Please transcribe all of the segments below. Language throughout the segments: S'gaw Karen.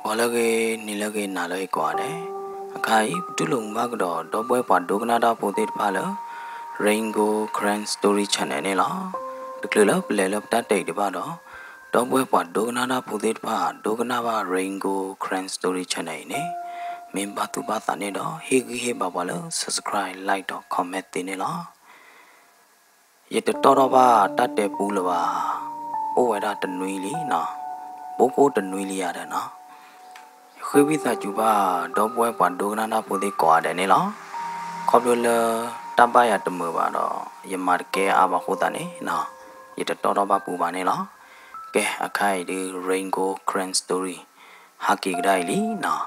ဂီၤလၢအဂ့ၤ, နံၤလၢအဂ့ၤ, နၤလၢအဂ့ၤကိးဂၤဒဲး, အခါအံၤ ပတူၢ်လိာ်မုာ်ဘၣ်ကဒီး ဒီပုၢ်ဝဲၢ်ပှၤဒိကနၣ်တၢ်ဖိသ့ၣ်တဖၣ်လၢ Rain Gold Karen Story Channel န့ၣ်လီၤ. တချုးလၢပလဲၤလၢပတၢ်တဲာ်အံၤဒံးဘၣ်ဒီး, ဒီပုၢ်ဝဲၢ်ပှၤဒိကနၣ်တၢ်ဖိသ့ၣ်တဖၣ် ဒိကနၣ်ဘၣ် Rain Gold Karen Story Channel အံၤန့ၣ်, မ့ၢ်ဘၣ်သူၣ်ဘၣ်သးန့ၣ်ဒီး ဟ့ၣ်ဂံၢ်ဟ့ၣ်ဘါပှၤလၢ subscribe, like ဒီး comment သ့န့ၣ်လီၤ. ယတတီၢ်ထီၣ်ဘၣ်တၢ်တဲပူလၢၤဘၣ်, အိၣ်ဝဲဒၣ်တနွံလံနီၤ, ပအိၣ်တနွံလံယၤဒီးနီၤ, ယဃ့ဝံသးစူၤဘၣ် ဒီပုၢ်ဝဲၢ်ပှၤဒိကနၣ်တၢ်ဖိသ့ၣ်ကိးဂၤဒဲးန့ၣ်လီၤ. ခီဖျိလၢတၢ်ဘၣ်ယၤတမုာ်ဘၣ်ဒီး ယမၤတကဲအါဘၣ်အဃိသတးန့ၣ်နီၤ, ယတတီၢ်ထီၣ်ဘၣ်ပူဘၣ်န့ၣ်လီၤ. ကဲ အခါအံၤဒုး Rain Gold Karen Story ဟးက့ၤကဒါအံၤလံနီၤ.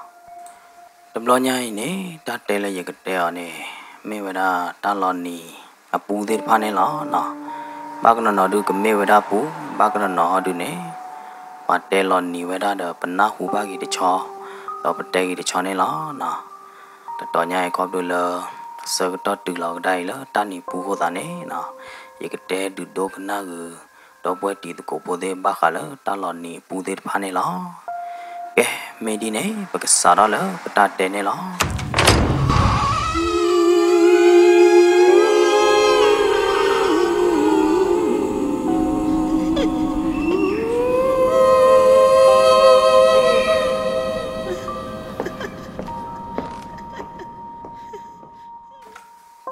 တဘျီညါအံၤန့ၣ် တၢ်တဲလၢယကတဲအီၤန့ၣ် မ့ၢ်ဝဲဒၣ်တၢ်လီၤနံၤအပူသ့ၣ်တဖၣ်န့ၣ်လီၤနီၤ. ဘၣ်ကနီၤနီၤဒုးကမ့ၢ်ဝဲဒၣ်ပူ, ဘၣ်ကနီၤနီၤဟီဒုးန့ၣ် ပှၤတဲလီၤနံၤဝဲဒၣ်ဒီး ပနၢ်ဟူဘၣ်က့ၤတဆီ, ဒီးပတဲက့ၤတဆီန့ၣ်လီၤနီၤ. တတီၤညါအံၤခီဖျိလၢ ဆၢကတီၢ်တုၤလီၤကဒါအံၤလၢတၢ်နံၤပူအဃိသတးန့ၣ်နီၤ, ယကတဲဒုးဒိကနၣ်ဂ့ၤ ဒီပုၢ်ဝဲၢ်တံၤသကိးဖိသ့ၣ်ဘၣ်ဃးလၢတၢ်လီၤနံၤအပူသ့ၣ်တဖၣ်န့ၣ်လီၤ. ကဲ, မ့ၢ်ဒ်န့ၣ် ပကစးထီၣ်လၢပတၢ်တဲန့ၣ်လီၤ.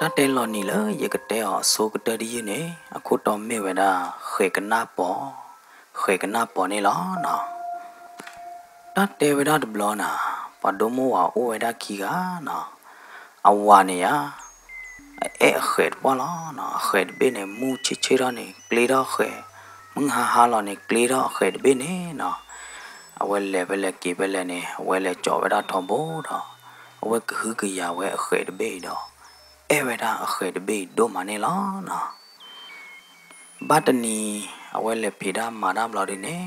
တၢ်တဲလီၤနံၤလၢယကတဲအီၤအဆိကတၢၢ်တယုၢ်န့ၣ် အခိၣ်တီမ့ၢ်ဝဲဒၣ် ဃဲၤကနၣ်ပီၤ, ဃဲၤကနၣ်ပီၤန့ၣ်လီၤနီၤ. တၢ်တဲဝဲဒၣ်တဘျီနၤ, ပှၤဒိၣ်မိၢ်ဝၤအိၣ်ဝဲဒၣ်ခံဂၤနီၤ. အဝၤန့ၣ်ယါ အအဲၣ်အဃဲးတပှၢ်လီၤနီၤ. အဃဲးတဘ့ၣ်န့ၣ် မုၢ်ဆ့ၣ်ဆ့ၣ်ထီၣ်န့ၣ် ကျ့ထီၣ်အဃဲး, မုၢ်ဟါဟါလီၤန့ၣ် ကျ့ထီၣ်အဃဲးတဘ့ၣ်န့ၣ်နီၤ. အဝဲလဲၤဖဲလဲၣ်က့ၤဖဲလဲၣ်န့ၣ် အဝဲလဲၤကၠီးဝဲဒၣ်ထီဘိဒီး အဝဲကဟုကယာ်ဝဲအဃဲးတဘ့ၣ်အံၤဒီး အဲၣ်ဝဲဒၣ်အဃဲးတဘ့ၣ်အံၤဒိၣ်မးန့ၣ်လီၤနီၤ. ဘၣ်တနံၤ အဝဲလဲၤဖံးတၢ်မၤတၢ်ဘျီဒုန့ၣ်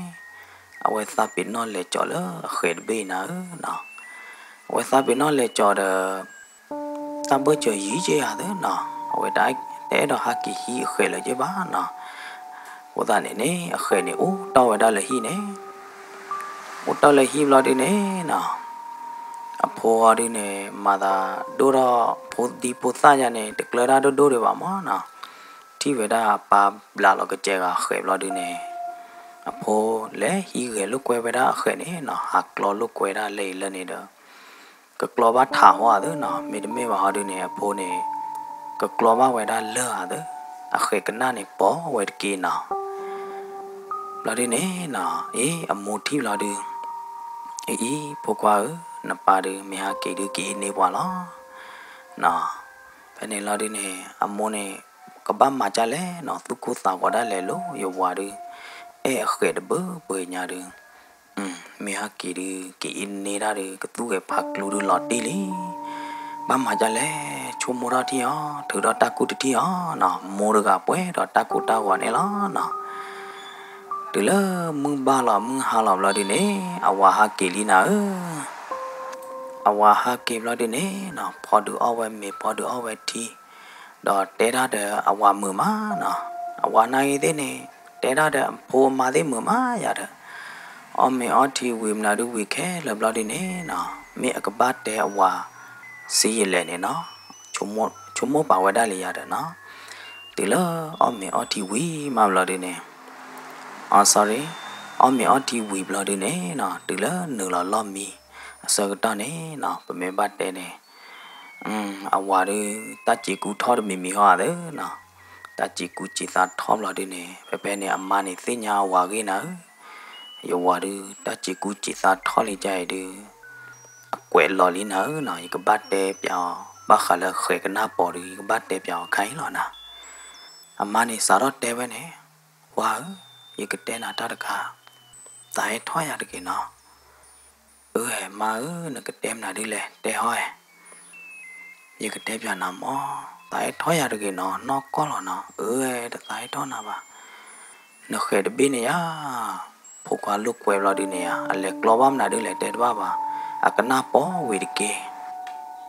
အဝဲသးပ့ၤနီၣ်လဲၤကၠီးလၢအဃဲးတဘ့ၣ်အံၤနၤဧၢနီၤ. အဝဲသးပ့ၤနီၣ်လဲၤကၠီးဒီး တၢ်ဘၢၣ်စၢၤယံၤက့ၤယၤသ့နီၤ, အဝဲတအဲၣ်ဒိးဟးက့ၤဟံးအဃဲးလၢၤက့ၤဘၣ်နီၤ. အဃိသတးန့ၣ်န့ၣ် အဃဲးန့ၣ်အိၣ်တီၢ်ဝဲဒၣ်လၢဟံၣ်န့ၣ်, အိၣ်တီၢ်လၢဟံၣ်ဘျီဒုန့ၣ်နီၤ, အဖိအီၤဒုန့ၣ် မၤသးဒိၣ်ထီၣ်ဖိဒံဖိသၣ်ယါန့ၣ် တကျၢၤတၢ်ဒိၣ်ဒိၣ်ဒံးဘၣ်မးနီၤ. ထံၣ်ဝဲဒၣ်အပၢ်ဘျးလီၤကစဲးဂၤအဃဲးဘျီဒုန့ၣ် အဖိလဲၤဟံးဂဲၤလိာ်ကွဲဝဲဒၣ်အဃဲးန့ၣ်နီၤ, ဟးကျီလိာ်ကွဲဒၣ်လၢအံၤလၢန့ၣ်ဒီး ကကျီဘၣ်ထးဟီဧါသ့နီၤ, မ့တမ့ၢ်ဘၣ်ဟီဒုန့ၣ် အဖိန့ၣ် ကကျီဘၣ်ဝဲဒၣ်လၢဧါသ့, အဃဲးကနၣ်န့ၣ်ပီၤဝဲတက့ၢ်နီၤ. ဘျီဒုန့ၣ်နီၤ, အ့ အမိၢ်ထံၣ်ဘျီဒု, အအံၤ ဖိခွါဧၢ, နပၢ်ဒု မ့ၢ်ဟဲက့ၤဒုက့ၤအ့ၣ်န့ၢ်ပှၤလီၤ. ဖဲန့ၣ်လီၤဒုန့ၣ် အမိၢ်န့ၣ် ကဘၣ်မၤဒ်လဲၣ်နီၤ, သူၣ်ကိၢ်သးဂီၤဒၣ်လဲာ်လီၤ, ယဝၤဒု အဲၣ်အဃဲးတဘၣ်ပှဲၤညါဒု မ့ၢ်ဟဲက့ၤဒု က့ၤအ့ၣ်န့ၢ်တၢ်ဒု ကသူၣ်ဂဲၤဖးကျူဒုလီၤတံၢ်လံ. ဘၣ်မၤဒ်လဲၣ်, ဆိကမိၣ်ထီၣ်တထံၣ်အီၤ, ထုးထီၣ်တၢ်ကူၣ်တထံၣ်အီၤနီၤ, မိၢ်တဂၤပှဲၤဒီးတၢ်ကိၢ်တၢ်ဂီၤန့ၣ်လီၤနီၤ. တုၤလၢမုၢ်ဘၣ်လီၤမုၢ်ဟါလီၤဘျီဒုန့ၣ် အဝၤဟဲက့ၤလံနၤဧၢ. အဝၤဟဲက့ၤဘျီဒုန့ၣ်နီၤ, ဖီဒုးအီၣ်ဝဲမ့ၤ ဖီဒုးအီၣ်ဝဲထံ ဒီးတဲတၢ်ဒီးအဝၤမုာ်မးနီၤ. အဝၤနာ်ဂ့ၤသ့ၣ်န့ၣ် တဲတၢ်ဒီးအဖိအမါသ့ၣ်မုာ်မးယၤဒီး အီၣ်မ့ၤအီထံဝံၤမနုၤဒုဝံၤခဲလၢာ်ဘျီဒုန့ၣ်နီၤ, မ့ၢ်အကဘၣ်တဲအဝၤစံယလဲၣ်န့ၣ်နီၤ, ဆိကမိၣ်ပာ်ဝဲဒၣ်လံယၤဒီးနီၤ. တုၤလၢအီၣ်မ့ၤအီထံဝံၤမးဘျီဒုန့ၣ်, အ sorry, အီၣ်မ့ၤအီထံဝံၤဘျီဒုန့ၣ်နီၤ, တုၤလၢနုာ်လီၤလီၢ်မံအဆၢကတီၢ်န့ၣ်နီၤ, ပမ့ၢ်ဘၣ်တဲန့ၣ် အဝၤဒု တၢ်စံးကူထီၣ်တမံၤမံၤဟီဧါသ့နီၤ. တၢ်စံးကူစံးသးထီၣ်ဘျီဒုန့ၣ် ဖဲဖဲန့ၣ် အမါန့ၣ်သ့ၣ်ညါအဝၤဂ့ၢ်နၤဧၢ, ယဝၤဒု တၢ်စံးကူစံးသးထီၣ်လံကါအံၤဒု အကွဲးလီၤလံနၤဧၢနီၤ, ယကဘၣ်တဲပၠးအီၤ ဘၣ်ဃးလၢဃဲၤကနၣ်ပီၤဒု ယကဘၣ်တဲပၠးအီၤခါအံၤလီၤနၤ. အမါန့ၣ်စးထီၣ်တဲဝဲန့ၣ်, ဝၤဧၢ, ယကတဲနၤတၢ်တခါ, သးအဲၣ်ထီၣ်ယၤတဂ့ၤနီၤ. အၢ မါဧၢ, နကတဲမနုၤဒုလဲၣ်, တဲဟီဧၢ. ယကတဲပၠးနၤမး, သးအဲၣ်ထီၣ်ယၤတဂ့ၤနီၤ, နီၢ်ကီၢ်လီၤနီၤ. အၢ တသးအဲၣ်ထီၣ်နၤဘၣ်. နဃဲၤတဘ့ၣ်န့ၣ်ယါ, ဖိခွါလိာ်ကွဲဘျီဒုန့ၣ်ယါ, အလဲၤကျီဘၣ်မနုၤဒုလဲၣ် တဲတဘၣ်ဘၣ်, အကနၣ်ပီၤဝံၤတက့ၢ်.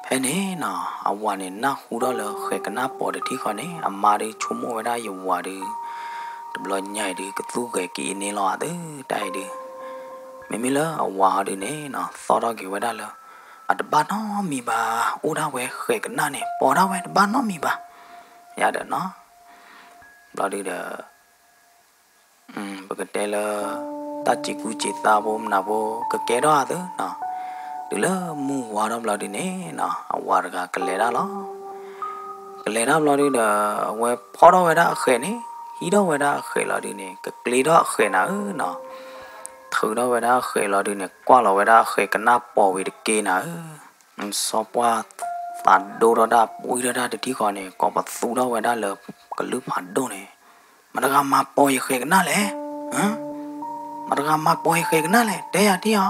ဖဲန့ၣ်နီၤ အဝၤန့ၣ် နၢ်ဟူထီၣ်လၢဃဲၤကနၣ်ပီၤတထံၣ်ဃီန့ၣ် အမါဒုဆိကမိၣ်ဝဲဒၣ်ယဝၤဒု တဘျီညါအံၤဒု ကသူၣ်ဂဲၤက့ၤအ့ၣ်န့ၢ်လီၤဧါသ့ တၢ်အံၤဒု မ့မ့ၢ်လၢအဝၤအီၤဒုန့ၣ်နီၤ သီၣ်ထီၣ်က့ၤဝဲဒၣ်လၢ အတဘၣ်နီတမံၤဘၣ်, အိၣ်ဒၣ်ဝဲဃဲးကနၣ်န့ၣ် ပိာ်ဒၣ်ဝဲတဘၣ်နီတမံၤဘၣ် ယၤဒီးနီၤ ဘျီဒုဒီး ပကတဲလၢ တၢ်စံးကူစံးသးဖိမနုၤဖိ ကကဲထီၣ်အသးနီၤ, တုၤလၢမုၢ်ဝါထီၣ်ဘျီဒုန့ၣ်နီၤ အဝၤတဂၤကလဲၤတၢ်လီၤ. ကလဲၤတၢ်ဘျီဒုဒီး အဝဲဖီၣ်ထီၣ်ဝဲဒၣ်အဃဲးန့ၣ်, ဟံးထီၣ်ဝဲဒၣ်အဃဲးလီၤဒုန့ၣ် ကကျ့ထီၣ်အဃဲးနၤဧၢနီၤ, ထုးထီၣ်ဝဲဒၣ်အဃဲးလီၤဒုန့ၣ် ကွၢ်လီၤဝဲဒၣ်အဃဲးကနၣ်ပိာ်ဝံၤတက့ၢ်နၤဧၢ စီၤပှၢ်သးဒိၣ်ထီၣ်တၢ် ပှံထီၣ်တၢ်တထံၣ်ဃီန့ၣ် ကိးပသူထီၣ်ဝဲဒၣ်လၢကလုၢ်ဖးဒိၣ်န့ၣ်, မတၤတဂၤမၤပိာ်ယဃဲးကနၣ်လဲၣ်, မတၤတဂၤမၤပိာ်ယဃဲးကနၣ်လဲၣ်, တဲယၤတံၢ်အီၤ.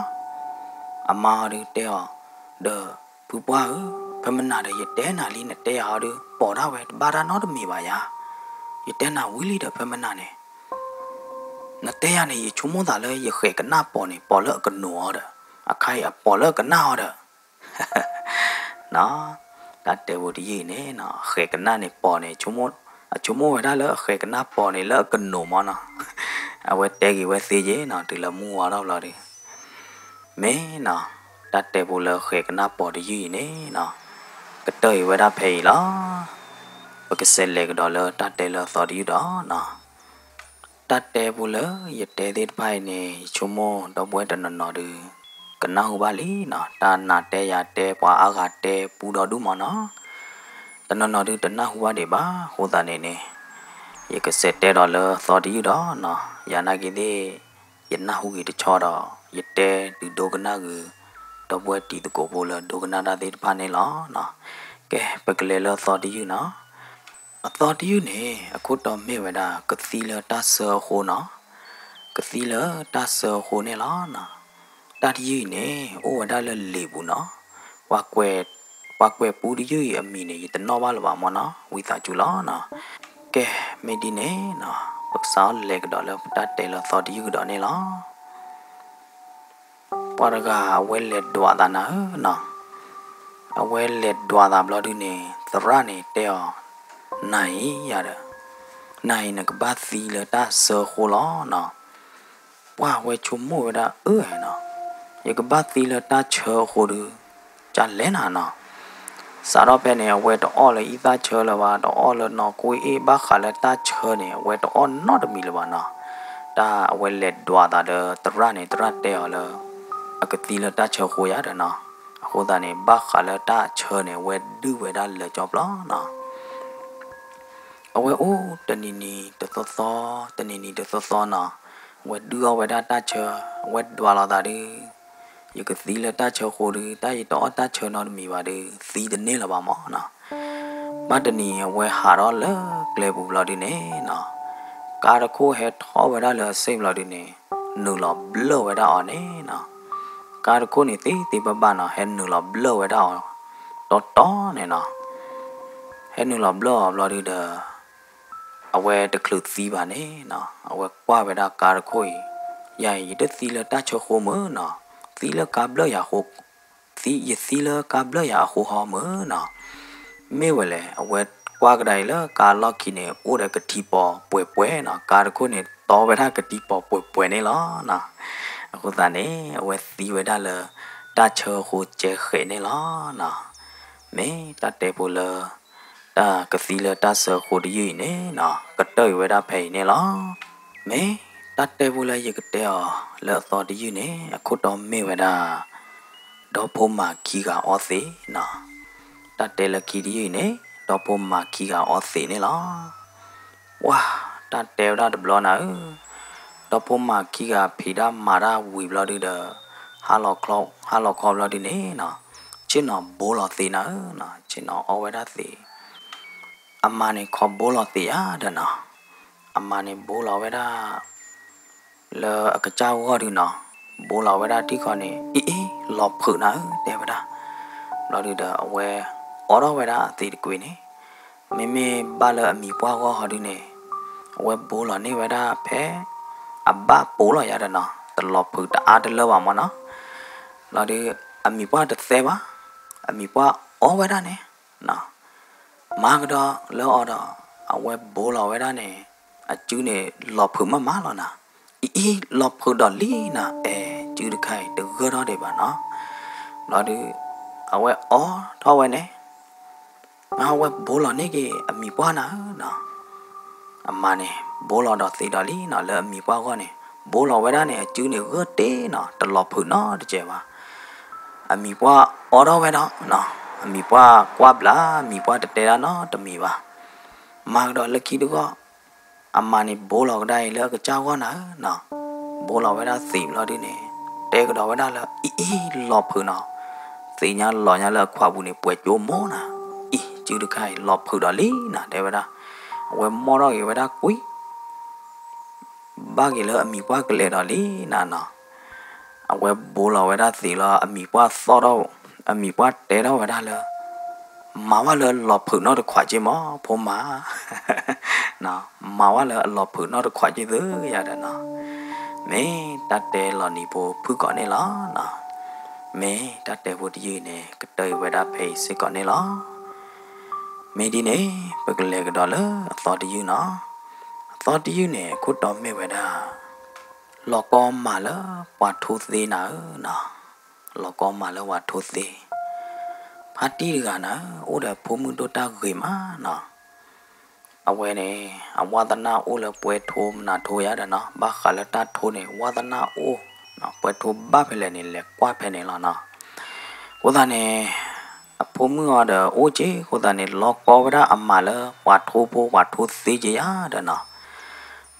အမါအီၤဒုတဲအီၤ, ဒီးဖုပှၢ်ဧၢ, ဖဲမနၤဒီးယတဲနၤလံ နတဲယၤအီၤဒု ပိာ်ဒၣ်ဝဲတဘၣ်တၢ်နီတမံၤဘၣ်ယၤ, ယတဲနၤဝံၤလံဒီးဖဲမနၤန့ၣ် နတဲယၤန့ၣ် ယဆိကမိၣ်သးလၢယဃဲးကနၣ်ပိာ်န့ၣ် ပိာ်လၢအကနိးအီၤဒီး အခါအံၤအပိာ်လၢအကနၣ်အီၤဒီး တၢ်တဲပူတယုၢ်အံၤန့ၣ်နီၤ အဃဲးကနၣ်န့ၣ်ပိာ်န့ၣ် အဆိကမိၣ်ဝဲဒၣ်လၢအဃဲးကနၣ်ပိာ်န့ၣ် လၢအကနိးမးနီၤ အဝဲတဲက့ၤဝဲသ့ယ့နီၤ တုၤလၢမုၢ်ဝါထီၣ်ဘျီဒီး မ့ၢ်နီၤ တၢ်တဲပူလၢအဃဲးကနၣ်ပိာ်တယုၢ်အံၤန့ၣ်နီၤ ကတၢၢ်အံၤဝဲဒၣ်ဖဲအံၤလီၤ. ပကစးလဲၤကဒီးလၢတၢ်တဲလၢအသီတယုၢ်ဒီးနီၤ တၢ်တဲပူလၢယတဲသ့ၣ်တဖၣ်အံၤန့ၣ် ယဆိကမိၣ်ဒီပုၢ်ဝဲၢ်တနီၤနီၤဒု ကနၢ်ဟူဘၣ်လံနီၤ တၢ်နၤတဲယၤတဲ ပှၤအါဂၤတဲပူဒီဒူၣ်မးနီၤ တနီၤနီၤဒုတနၢ်ဟူဘၣ်ဒံးဘၣ် အဃိသတးန့ၣ်န့ၣ် ယကစးတဲဒီးလၢအသီတယုၢ်ဒီးနီၤ ယၤနာ်က့ၤသ့ၣ် ယနၢ်ဟူဂ့ၤတဆီဒီး ယတဲဒုးဒိကနၣ်ဂ့ၤ ဒီပုၢ်ဝဲၢ်တံၤသကိးဖိလၢဒိကနၣ်တၢ်သ့ၣ်တဖၣ်န့ၣ်လီၤ. ကဲ ပကလဲၤလၢအသီတယုၢ်နီၤ အသီတယုၢ်န့ၣ် အခိၣ်တီမ့ၢ်ဝဲဒၣ် ကသံလၢတၢ်ဆၢအဃိနီၤ ကသံလၢတၢ်ဆၢအဃိန့ၣ်လီၤ. တၢ်တယုၢ်အံၤန့ၣ် အိၣ်ဝဲဒၣ်လၢလံာ်ပူၤနီၤ ပှၤကွဲးပူတယုၢ်အံၤအမံၤန့ၣ် ယတနီၣ်ဘၣ်လၢၤဘၣ်မ့ၢ်နီၤ ဝံသးစူၤလီၤနီၤ. ကဲ မ့ၢ်ဒ်န့ၣ်နီၤ ပကစးလဲၤကဒီးလၢပတၢ်တဲလၢအသီတယုၢ်ကဒီးန့ၣ်လီၤ. ပှၤတဂၤအဝဲလဲၤဒွးသးနၤဧၢနီၤ, အဝဲလဲၤဒွးသးဘျီဒုန့ၣ် သရၣ်န့ၣ်တဲအီၤ, နၤအံၤယၤဒီး, နၤအံၤနကဘၣ်သံလၢတၢ်ဆၢအဃိလီၤနီၤ. ပှၤဝဲဆိကမိၣ်ဝဲဒၣ်အၢနီၤ, ယကဘၣ်သံလၢတၢ်ဆၢအဃိဒီး ကလဲၣ်နၤနီၤ. စးထီၣ်ဖဲန့ၣ် အဝဲတအီၣ်လၢအံသၣ်ဆၢလၢၤဘၣ်, တအီၣ်လၢနီၢ်ကွ့အ့ၣ် ဘၣ်ဃးလၢတၢ်ဆၢန့ၣ် အဝဲတအီၣ်နီတမံၤလၢၤဘၣ်နီၤ. တၢ်အဝဲလဲၤဒွးသးဒီးသရၣ်န့ၣ် သရၣ်တဲအီၤလၢ အကသံလၢတၢ်ဆၢအဃိယၤဒီးနီၤ. အဃိသတးန့ၣ် ဘၣ်ဃးလၢတၢ်ဆၢန့ၣ် အဝဲဒုးဝဲဒၣ်လၢာ်ကၠီပျီနီၤ. အဝဲအိၣ်တနံၤနံၤတသီသီ, တနံၤနံၤတသီသီနီၤ, အဝဲဒုးအီၣ်ဝဲဒၣ်တၢ်ဆၢ, အဝဲဒွးလိာ်သးဒုး, ယကသံလၢတၢ်ဆၢအဃိဒုး, တၢ်ယတအီၣ်တၢ်ဆၢနီတမံၤဘၣ်ဒုး, သံတန့ၢ်လၢၤဘၣ်မးနီၤ. ဘၣ်တနံၤအဝဲဟးထီၣ်လၢကျဲပူၤဘျီဒုးန့ၣ်နီၤ, ကါတခိၣ်ဟဲထီၣ်ဝဲဒၣ်လၢအစ့ၣ်ဘျီဒုးန့ၣ်, နုာ်လီၤဘျၢၣ်ဝဲဒၣ်အီၤန့ၣ်နီၤ. ကါတခိၣ်န့ၣ်သ့သ့ဘၣ်ဘၣ်နီၤ, ဟဲနုာ်လီၤဘျၢၣ်ဝဲဒၣ်အီၤ တီတီန့ၣ်နီၤ. ဟဲနုာ်လီၤဘျၢၣ်အီၤဘျီဒုးဒီး အဝဲတချုးသံဘၣ်န့ၣ်နီၤ, အဝဲကွၢ်ဝဲဒၣ်ကါတခိၣ်အံၤ, ယၤအံၤ ယတသံလၢတၢ်ဆၢအဃိမ့ၢ်နီၤ, သံလၢကါဘျၢၣ်ယၤအဃိ, သံ, ယသံလၢကါဘျၢၣ်ယၤအဃိဟီမ့ၢ်နီၤ. မ့ၢ်ဝဲလဲၣ်, အဝဲကွၢ်ကဒါအံၤလၢကါလီၢ်ခံန့ၣ် အိၣ်ဒီးကထံပီၤပှဲၤပှဲၤနီၤ, ကါတခိၣ်န့ၣ် တီဝဲဒၣ်ကထံပီၤပှဲၤပှဲၤန့ၣ်လီၤနီၤ. အဃိသတးန့ၣ် အဝဲသံဝဲဒၣ်လၢ တၢ်ဆၢအဃိကဲဃဲးန့ၣ်လီၤနီၤ. မ့ၢ်တၢ်တဲဖိလၢ တၢ်ကသံလၢတၢ်ဆၢအဃိတယုၢ်အံၤန့ၣ်နီၤ, ကတၢၢ်အံၤဝဲဒၣ်ဖဲအံၤန့ၣ်လီၤ. မ့ၢ်တၢ်တဲဖိလၢယကတဲအီၤလၢအသီတယုၢ်န့ၣ် အခိၣ်တီမ့ၢ်ဝဲဒၣ် ဒီဖိမၤခံဂၤအီသံးနီၤ. တၢ်တဲလၢခံတယုၢ်အံၤန့ၣ် ဒီဖိမၤခံဂၤအီသံးန့ၣ်လီၤ. ပှၢ်, တၢ်တဲဝဲဒၣ်တဘျီနၤဧၢ, ဒီဖိမၤခံဂၤဖံးတၢ်မၤတၢ်ဝံၤဘျီဒုဒီး ဟါလီၤခီဘျီဒုန့ၣ်နီၤ, ဆ့ၣ်နီၤဘိလီၤသံးနၤဧၢနီၤ, ဆ့ၣ်နီၤအီဝဲဒၣ်သံး, အမါန့ၣ်ခီဘိလီၤသံးယၤဒီးနီၤ, အမါန့ၣ်ဘိလီၤဝဲဒၣ် လၢအကစၢ်ဂီၢ်ဒုနီၤ, ဘိလီၤဝဲဒၣ်ထံၣ်ခီန့ၣ် အ့ၣ်အ့ၣ် လီၤဖုးနၤဧၢ တဲဝဲဒၣ်, ဘျီဒုဒီးအဝဲ အီထီၣ်ဝဲဒၣ်သံးတကွံာ်န့ၣ်, မ့မ့ၢ်ဘၣ်လၢအမံၤပှၢ်ဂီၢ်ဟီဒုန့ၣ်, အဝဲဘိလီၤန့ၢ်ဝဲဒၣ်ဖဲ အဘၣ်ပိာ်လီၤယၤဒီးနီၤ, တလီၤဖုးတအါတလၢဘၣ်မးနီၤ, ဘျီဒု အမံၤပှၢ်တသဲဘၣ်, အမံၤပှၢ်အီဝဲဒၣ်န့ၣ် မၤကဒီးလၢအီၤဒီး အဝဲဘိလီၤဝဲဒၣ်န့ၣ်, အစုန့ၣ်လီၤဖုးမးမးလီၤနၤ, အံၤအံၤ လီၤဖုးဒီးလံနၤ, အဲ အစုတခါအံၤတဂၢၢ်ထီၣ်ဒံးဘၣ်နီၤ. ဘျီဒုး အဝဲအိးထီၣ်ဝဲန့ၣ် အဝဲဘိလီၤန့ၢ်က့ၤအမံၤပှၢ်နၤဧၢနီၤ. အမါန့ၣ် ဘိလီၤဒီးသံးဒီးလံနီၤ လၢအမံၤပှၢ်အဂီၢ်န့ၣ် ဘိလီၤဝဲဒၣ်န့ၣ် အစုန့ၣ်ဂၢၢ်တ့ၢ်နီၤ တလီၤဖုးနီတစဲးဘၣ်. အမံၤပှၢ်အိးထီၣ်ဝဲဒီးနီၤ အမံၤပှၢ်ကွၢ်ဘျး အမံၤပှၢ်တတဲဒၣ်နီတမံၤဘၣ်. မၤကဒီးလၢခံတဂီၢ် အမါန့ၣ်ဘိလီၤကဒါအံၤလၢအကစၢ်ဂီၢ်နၤဧၢနီၤ. ဘိလီၤဝဲဒၣ်သံးဘျီဒုန့ၣ် တဲကဒီးဝဲဒၣ်လၢ အံၤအံၤ လီၤဖုးနီၤ. သ့ၣ်ညါလီၤညါလၢအခွးပူၤန့ၣ် ပှဲၤကၠိမိၢ်နၤ. အံၤ စုတခါအံၤ လီၤဖုးဒီးလံနၤ တဲဝဲဒၣ်. အဝဲမိၣ်ထီၣ်က့ၤဝဲဒၣ်ကွံာ် ဘၣ်က့ၤလၢအမံၤပှၢ်ကလဲၤဒီးလံနၤနီၤ. အဝဲဘိလီၤဝဲဒၣ်သံးလီၤ အမံၤပှၢ်သီၣ်ထီၣ် အမံၤပှၢ်တဲထီၣ်ဝဲဒၣ်လၢ မၤဝဲလၢအလီၤဖုးနီတခွးက့မး ဖိမါ မၤဝဲလၢအလီၤဖုးနီတခွးက့သုယၤဒီးနီၤ. မ့ၢ်တၢ်တဲလီၤနံၤဖိဖုၣ်ကိာ်န့ၣ်လီၤ. မ့ၢ်တၢ်တဲဖိတယုၢ်န့ၣ် ကတၢၢ်အံၤဝဲဒၣ်ဖဲအံၤစ့ၢ်ကီးန့ၣ်လီၤ. မ့ၢ်ဒ်န့ၣ် ပကလဲၤကဒီးလၢအသီတယုၢ်နီၤ. အသီတယုၢ်န့ၣ် အခိၣ်တီမ့ၢ်ဝဲဒၣ် လီၤကီမးလၢပှၤထိသ့နၤဧၢနီၤ. လီၤကီမးလၢပှၤထိသ့ ဖါတံၢ်တဂၤနၤဧၢ အိၣ်ဒီးဖိမုၣ်ဒိၣ်တၢ်ဂ့ၤမးနီၤ. အဝဲန့ၣ် အဝါသနၢ်အိၣ်လၢပှဲၤထိမနၤထိယၤဒီးနီၤ ဘၣ်ဃးလၢတၢ်ထိန့ၣ် ဝါသနၢ်အိၣ် ပှဲၤထိဘၣ်ဖဲလဲၣ်န့ၣ် လဲၤကွၢ်ဖဲန့ၣ်လီၤနီၤ. အဃိသတးန့ၣ် အဖိမုၣ်အီၤဒီးအိၣ်က့ အဃိသတးန့ၣ် လီၤကီဝဲဒၣ်အမးလၢပှၤထိဖိပှၤထိသ့က့ယၤဒီးနီၤ.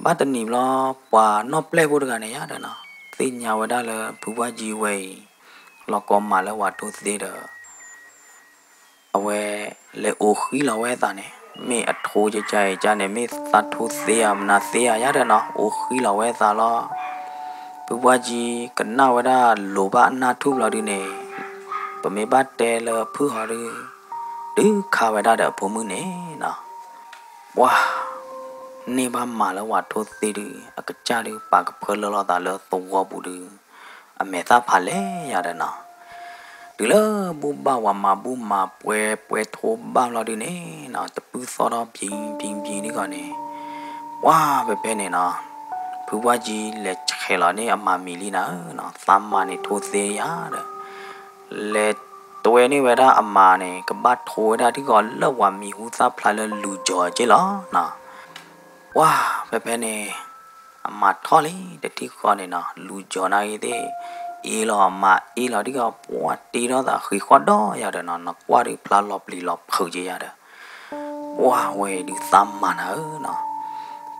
ဘၣ်တနံၤဘျီ ပှၤနီၢ်ပျဲၢ်ဖိတဂၤန့ၣ်ယၤဒီးနီၤ သ့ၣ်ညါဝဲဒၣ်လၢဖုဘၣ်ကၠံဝဲအံၤ လီၤကီမးလၢပှၤထိသ့ဒီး အဝဲလဲၤအိးဃံလီၤဝဲအသးန့ၣ် မ့ၢ်အထိကကါအံၤကါန့ၣ် မ့ၢ်သးထိသ့ဧါ မနုၤသ့ဧါယၤဒီးနီၤ အိးဃံလီၤဝဲအသးလီၤ. ဖုဘၣ်ကၠံကနၣ်ဝဲဒၣ်လိၤဘၣ်အနၢ်ထူၣ်ဘျီဒုန့ၣ် ပမ့ၢ်ဘၣ်တဲလၢဖုၣ်ဟီဒု တုၤခါဝဲဒၣ်ဒီးအဖိမုၣ်န့ၣ်နီၤ ပှၤ န့ၢ်ဘၣ်မးလၢပှၤထိသ့ဒု အကစၢ်ဒု ပာ်ကဖၢလၢလီၤသးလၢသဝီပူၤဒု အမဲာ်သၣ်ဖးလဲၢ်ယၤဒီးနီၤ. တုၤလၢဘူၣ်ဘၣ်ဝၤမၤဘူၣ်မၤပှဲၤ ပှဲၤထိဘၣ်ဘျီဒုန့ၣ်နီၤ တပုၢ်သီၣ်ထီၣ်ဘံဘံဘံဒ်ဂီၤန့ၣ် ပှၤဖဲဖဲန့ၣ်နီၤ ဖုဘၣ်ကၠံလဲၤဆဲးလီၤန့ၢ်အမၤမံၤလံနၤဧၢ, သးမၤန့ၣ်ထိသ့ယၤဒီး လဲၤတွဲန့ၢ်ဝဲဒၣ်အမၤန့ၣ် ကဘၣ်ထိဝဲဒၣ်ထံၣ်ဃီလၢပှၤမံၤဟူသၣ်ဖျါလၢလူၤကၠီၤက့လီၤနီၤ. ပှၤဖဲဖဲန့ၣ် အမၤထီၣ်လံ တထံၣ်ဃီန့ၣ်နီၤ လူၤကၠီၤနာ်ဂ့ၤသ့ၣ် အ့လီၤအမၤအ့လီၤထံၣ်ဃီ ပှၤတ့ထီၣ်သးဃံးဃီဒီးယၤဒီးနီၤ နကွၢ်ဒုးဖျါလီၤပျံၤလီၤဖုးက့ယၤဒီး ပှၤဝဲဒုးသးမၤနၤဧၢနီ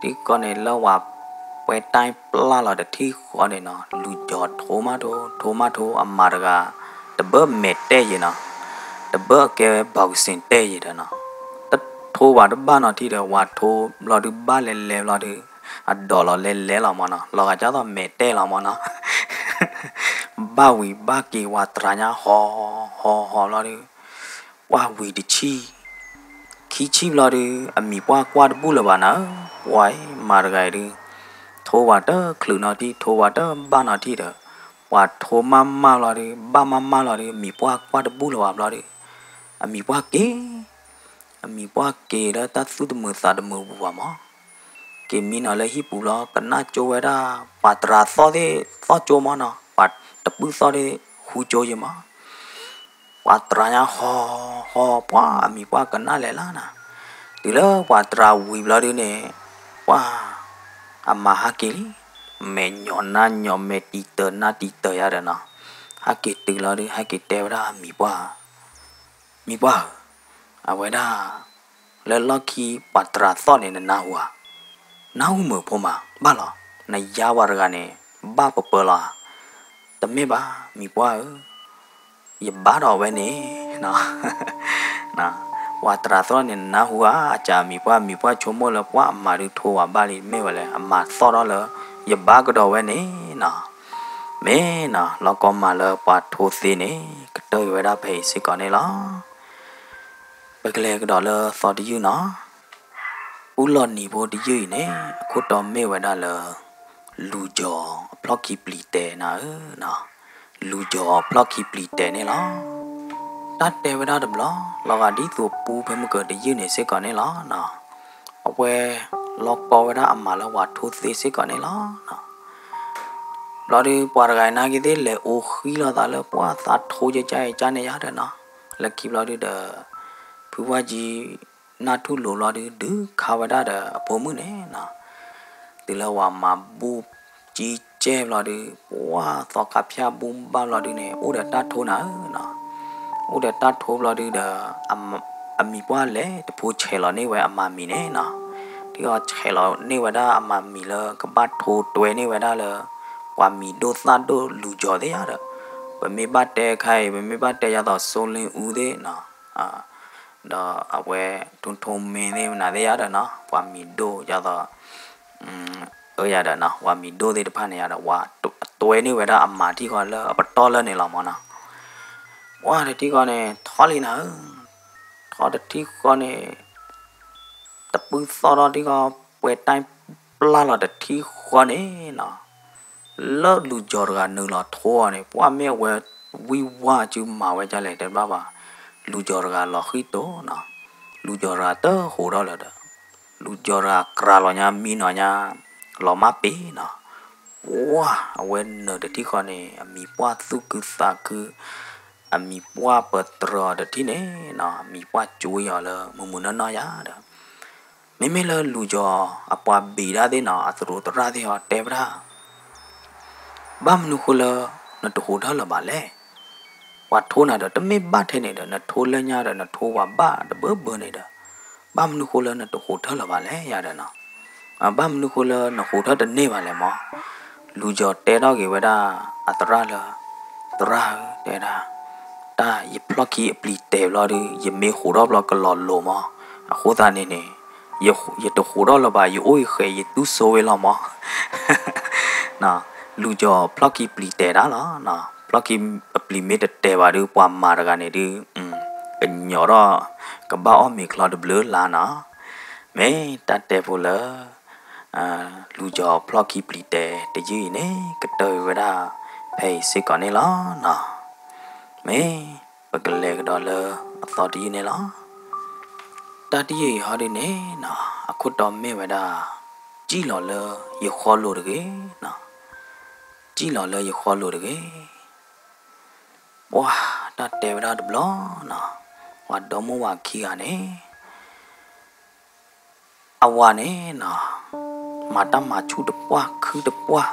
ၤ. ထံၣ်ဃီန့ၣ်လၢပှၤပှဲၤတၢ်ပျၢ်လီၤတထံၣ်ဃီန့ၣ်နီၤ လူၤကၠီၤထိမးထိ ထိမးထိ အမၤတဂၤ တဘၢမဲာ်တဲာ်ယံၤနီၤ တဘၢအကဲ boxing တဲာ်ယံၤဒီးနီၤ တထိဘၣ်တဘၣ်နီၤထံၣ်ဒီး ပှၤထိဘျီဒုးဘၣ်လဲၤလဲၤဘျီဒုး အဒိးလီၤလဲၤလဲၤလီၤမၢ်နီၤ လီၤဂာ်ကၢ်သိးမဲာ်တဲာ်လီၤမၢ်နီၤ ဘၣ်ဝံၤဘၣ်က့ၤ ပှၤတြၤညါဟီဟီဟီဘျီဒုး ပှၤဝံၤတဆံ ခံဆံဘျီဒုး အမံၤပှၢ်ကွၢ်တဘူၣ်လၢၤဘၣ်နၤဧၢ, ပှၤအံၤမၤတဂၤအံၤဒုး ထိဝဲတချုးနီၤထံၣ် ထိဝဲတဘၣ်နီၤထံၣ်ဒီး ပှၤထိမးမးလီၤဒုး ဘၣ်မးမးလီၤဒုး အမံၤပှၢ်ကွၢ်တဘူၣ်လၢၤဘၣ်ဘျီဒုး အမံၤပှၢ်က့ၤ အမံၤပှၢ်က့ၤလၢတၢ်သူၣ်တမုာ်သးတမုာ်ပူၤဘၣ်မး က့ၤမံနီၤလၢဟံၣ်ပူၤလီၤ ကနၣ်ကၠိဝဲဒၣ် ပှၤတြၤသီၣ်သ့ၣ်သီၣ်ကၠိမးနီၤ ပှၤတပုၢ်သီၣ်သ့ၣ်ဃူကၠိယံၤမး ပှၤတြၤညါဟီဟီ ပှၤအမံၤပှၢ်ကနၣ်လဲၤလၢ်နၤ, တုၤလၢပှၤတြၤဝံၤဘျီဒုန့ၣ် ပှၤအမၤဟးက့ၤလံ, မဲာ်ညီနါညီ မဲာ်တံၤတၢၤနါတံၤတၢၤယၤဒီးနီၤ, ဟဲက့ၤတုၤလီၤဒု ဟဲက့ၤတဲဝဲဒၣ်အမံၤပှၢ် မံၤပှၢ်ဧၢ, အဝဲဒၣ် လၢလီၢ်ခံပှၤတြၤသီၣ်န့ၣ် နနၢ်ဟူဧါ, နၢ်ဟူမုၢ်ဖိမး ဘၣ်လီၤ, နယါပှၤတဂၤန့ၣ် ဘၣ်ပပၢလီၤဧါ, တမ့ၢ်ဘၣ် မံၤပှၢ်ဧၢ, ယဘါဒီးဝဲန့ၣ် ပှၤတြၤသီၣ်န့ၣ် နနၢ်ဟူဧါ, အကးမံၤပှၢ် မံၤပှၢ်ဆိကမိၣ်လၢပှၤအမၤဒုးထိဝဲဘၣ်လံ မ့ၢ်ဝဲလဲၣ် အမၤသီၣ်ထီၣ်လၢ ယဘါကဒီးဝဲန့ၣ်နီၤ, မ့ၢ်နီၤ လီၢ်ကီမးလၢပှၤထိသ့န့ၣ် ကတၢၢ်ဝဲဒၣ်ဖဲအံၤစ့ၢ်ကီးန့ၣ်လီၤ. ပကလဲၤကဒီးလၢသီတယုၢ်နီၤ, ပူလီၤနံၤဖိတယုၢ်အံၤန့ၣ် အခိၣ်တီမ့ၢ်ဝဲဒၣ်လၢ လူၤကၠီၤအဖျီၣ်ခံပျံၤတဲာ်နၤဧၢ, လူၤကၠီၤအဖျီၣ်ခံပျံၤတဲာ်န့ၣ်လီၤ. တၢ်တဲဝဲဒၣ်တဘျီ လီၤဂာ်ဒ်သိးပူဖဲမုၢ်ကၢၤတယုၢ်န့ၣ်စ့ၢ်ကီးန့ၣ်လီၤ. အဝဲ လီၤကီဝဲဒၣ်အမၤလၢပှၤထိသ့စ့ၢ်ကီးန့ၣ်လီၤ. ဘျီဒုး ပှၤတဂၤအံၤနာ်က့သ့ၣ် လဲၤအိဃံလိာ်သးလၢပှၢ်သးထိကကါအံၤကါန့ၣ်ယါဒီးနီၤ, လၢခံဘျီဒုးဒီး ဖုဝါကံ နၢ်ထူၣ်လိာ်ဘျီဒုး ဒုးခးဝဲဒၣ်ဒီးအဖိမုၣ်န့ၣ်နီၤ, တုၤလၢဝၤမၤဘူၣ်ကံကဲဘျီဒုး ပှၢ်သီခါဖၠၣ်ဘူၣ်ဘၣ်ဘျီဒုးန့ၣ် အိၣ်ဒီးတၢ်ထိနၤဧၢနီၤ, အိၣ်ဒီးတၢ်ထိဘျီဒုးဒီး အမံၤပှၢ်လဲၤတဖိဆဲးလီၤန့ၢ်ဝဲအမၤမံၤန့ၣ်နီၤ, ထံဃီဆဲးလီၤန့ၢ်ဝဲဒၣ်အမၤမံၤလၢကဘၣ်ထိတွဲန့ၢ်ဝဲဒၣ်လၢ ပှၤမံၤဒိၣ်သၣ်ဒိၣ်လူၤကၠီၤသ့ၣ်ယါဒီး, ပမ့ၢ်ဘၣ်တဲခါအံၤ ပမ့ၢ်ဘၣ်တဲယါသိး စိလ့ၣ်အူသ့ၣ်နီၤ, ဒီးအဝဲ ထိထိမ့ၢ်သ့ၣ်မနုၤသ့ၣ်ယါဒီးနီၤ ပှၤမံၤဒိၣ်ယါသိး အၢယၤဒီးနီၤ ပှၤမံၤဒိၣ်သ့ၣ်တဖၣ်န့ၣ်ယါဒီး ပှၤတွဲန့ၢ်ဝဲဒၣ်အမၤထံဃီလၢအပတီၢ်လၢန့ၣ်လီၤမၢ်နီၤ, ပှၢ်တထံဃီန့ၣ် ထီလံနၤဧၢ, ထီတထံဃီန့ၣ် တပုၢ်သီၣ်ထီၣ်ထံဃီ ပှဲၤတၢ်ပျၢ်လီၤတထံဃီန့ၣ်နီၤ, လၢလူၤကၠီၤတဂၤနုာ်လီၤထိအီၤန့ၣ် ပှၢ်မ့ၢ်အဝဲဝံၢ်ဝါစုမၤဝဲဒ်လဲၣ်တဲဘၣ်ဘၣ်, လူၤကၠီၤတဂၤလီၤဃံတိၤနီၤ, လူၤကၠီၤတဂၤတဟူးထီၣ်လၢၤဒီး လူၤကၠီၤတဂၤကြၤလီၤညါမံနီၤညါ လီၤမၢ်ပ့ၤနီၤ, ပှၢ်အဝဲနုာ်တထံဃီန့ၣ် အမံၤပှၢ်သူၣ်ခုသးခု အမံၤပှၢ်ပတြၢၤအီၤတထံၣ်န့ၣ်နီၤ အမံၤပှၢ်ကွံအီၤလၢမုၢ်မုၢ်နီၢ်နီၢ်ယါဒီး, မ့မ့ၢ်လၢလူၤကၠီၤအပှၤဘံၤဒၣ်သ့ၣ်နီၤ အသရူးသရၣ်သ့ၣ်အီၤတဲဝဲဒၣ် ဘၣ်မနုၤဃိလၢ နတဟူးထၢၣ်လၢၤဘၣ်လဲၣ်. ပှၤထိနၤဒီး တမ့ၢ်ဘၣ်ထဲန့ၣ်ဒီး နထိလၢညါဒီး နထိပှၤဘၣ်တဘၢဘၢန့ၣ်ဒီး ဘၣ်မနုၤဃိလၢနတဟူးထၢၣ်လၢၤဘၣ်လဲၣ်ယၤဒီးနီၤ. ဘၣ်မနုၤဃိလၢနဟူးထၢၣ်တန့ၢ်ဘၣ်လဲၣ်မၢ်. လူၤကၠီၤတဲထီၣ်က့ၤဝဲဒၣ်အသရၣ်လၢ သရၣ်ဧၢ တဲဒၣ် တၢ်ယဖျီၣ်ခံအပျံၤတဲာ်ဘျီဒုး ယမ့ၢ်ဟူးထီၣ်ဘျီကလီၤလိၤမၢ်. အဃိသတးန့ၣ်န့ၣ် ယတဟူးထီၣ်လၢၤဘၣ် ယအိၣ်ယဃဲၤယတူၢ်ဆိဝဲလီၤမၢ်. လူၤကၠီၤဖျီၣ်ခံပျံၤတဲာ်တၢ်လီၤ. ဖျီၣ်ခံအပျံၤမ့ၢ်တတဲာ်ဘၣ်ဒုး ပှၤမၤတဂၤန့ၣ်ဒုး ကညီၤထီၣ် ကဘၣ်အီၣ်မ့ၤချီတဘျုးလါနီၤ. မ့ၢ်တၢ်တဲဖိလၢ လူၤကၠီၤဖျီၣ်ခံပျံၤတဲာ်တယုၢ်အံၤန့ၣ် ကတၢၢ်ဝဲဒၣ်ဖဲအံၤစ့ၢ်ကီးန့ၣ်လီၤနီၤ. မ့ၢ်ပကလဲၤကဒီးလၢအသီတယုၢ်န့ၣ်လီၤ. တၢ်တယုၢ်အံၤဟီဒုးန့ၣ်နီၤ အခိၣ်တီမ့ၢ်ဝဲဒၣ် စံၣ်လီၤလၢယဃီလိၤတဂ့ၤနီၤ. စံၣ်လီၤလၢယဃီလိၤတဂ့ၤ. ပှၤတၢ်တဲဝဲဒၣ်တဘျီနီၤ ပှၤဒီမိၢ်ဝၤခံဂၤန့ၣ် အဝၤန့ၣ်နီၤ မၤတၢ်မၤဆူၣ်တပှၢ်ခုတပှၢ်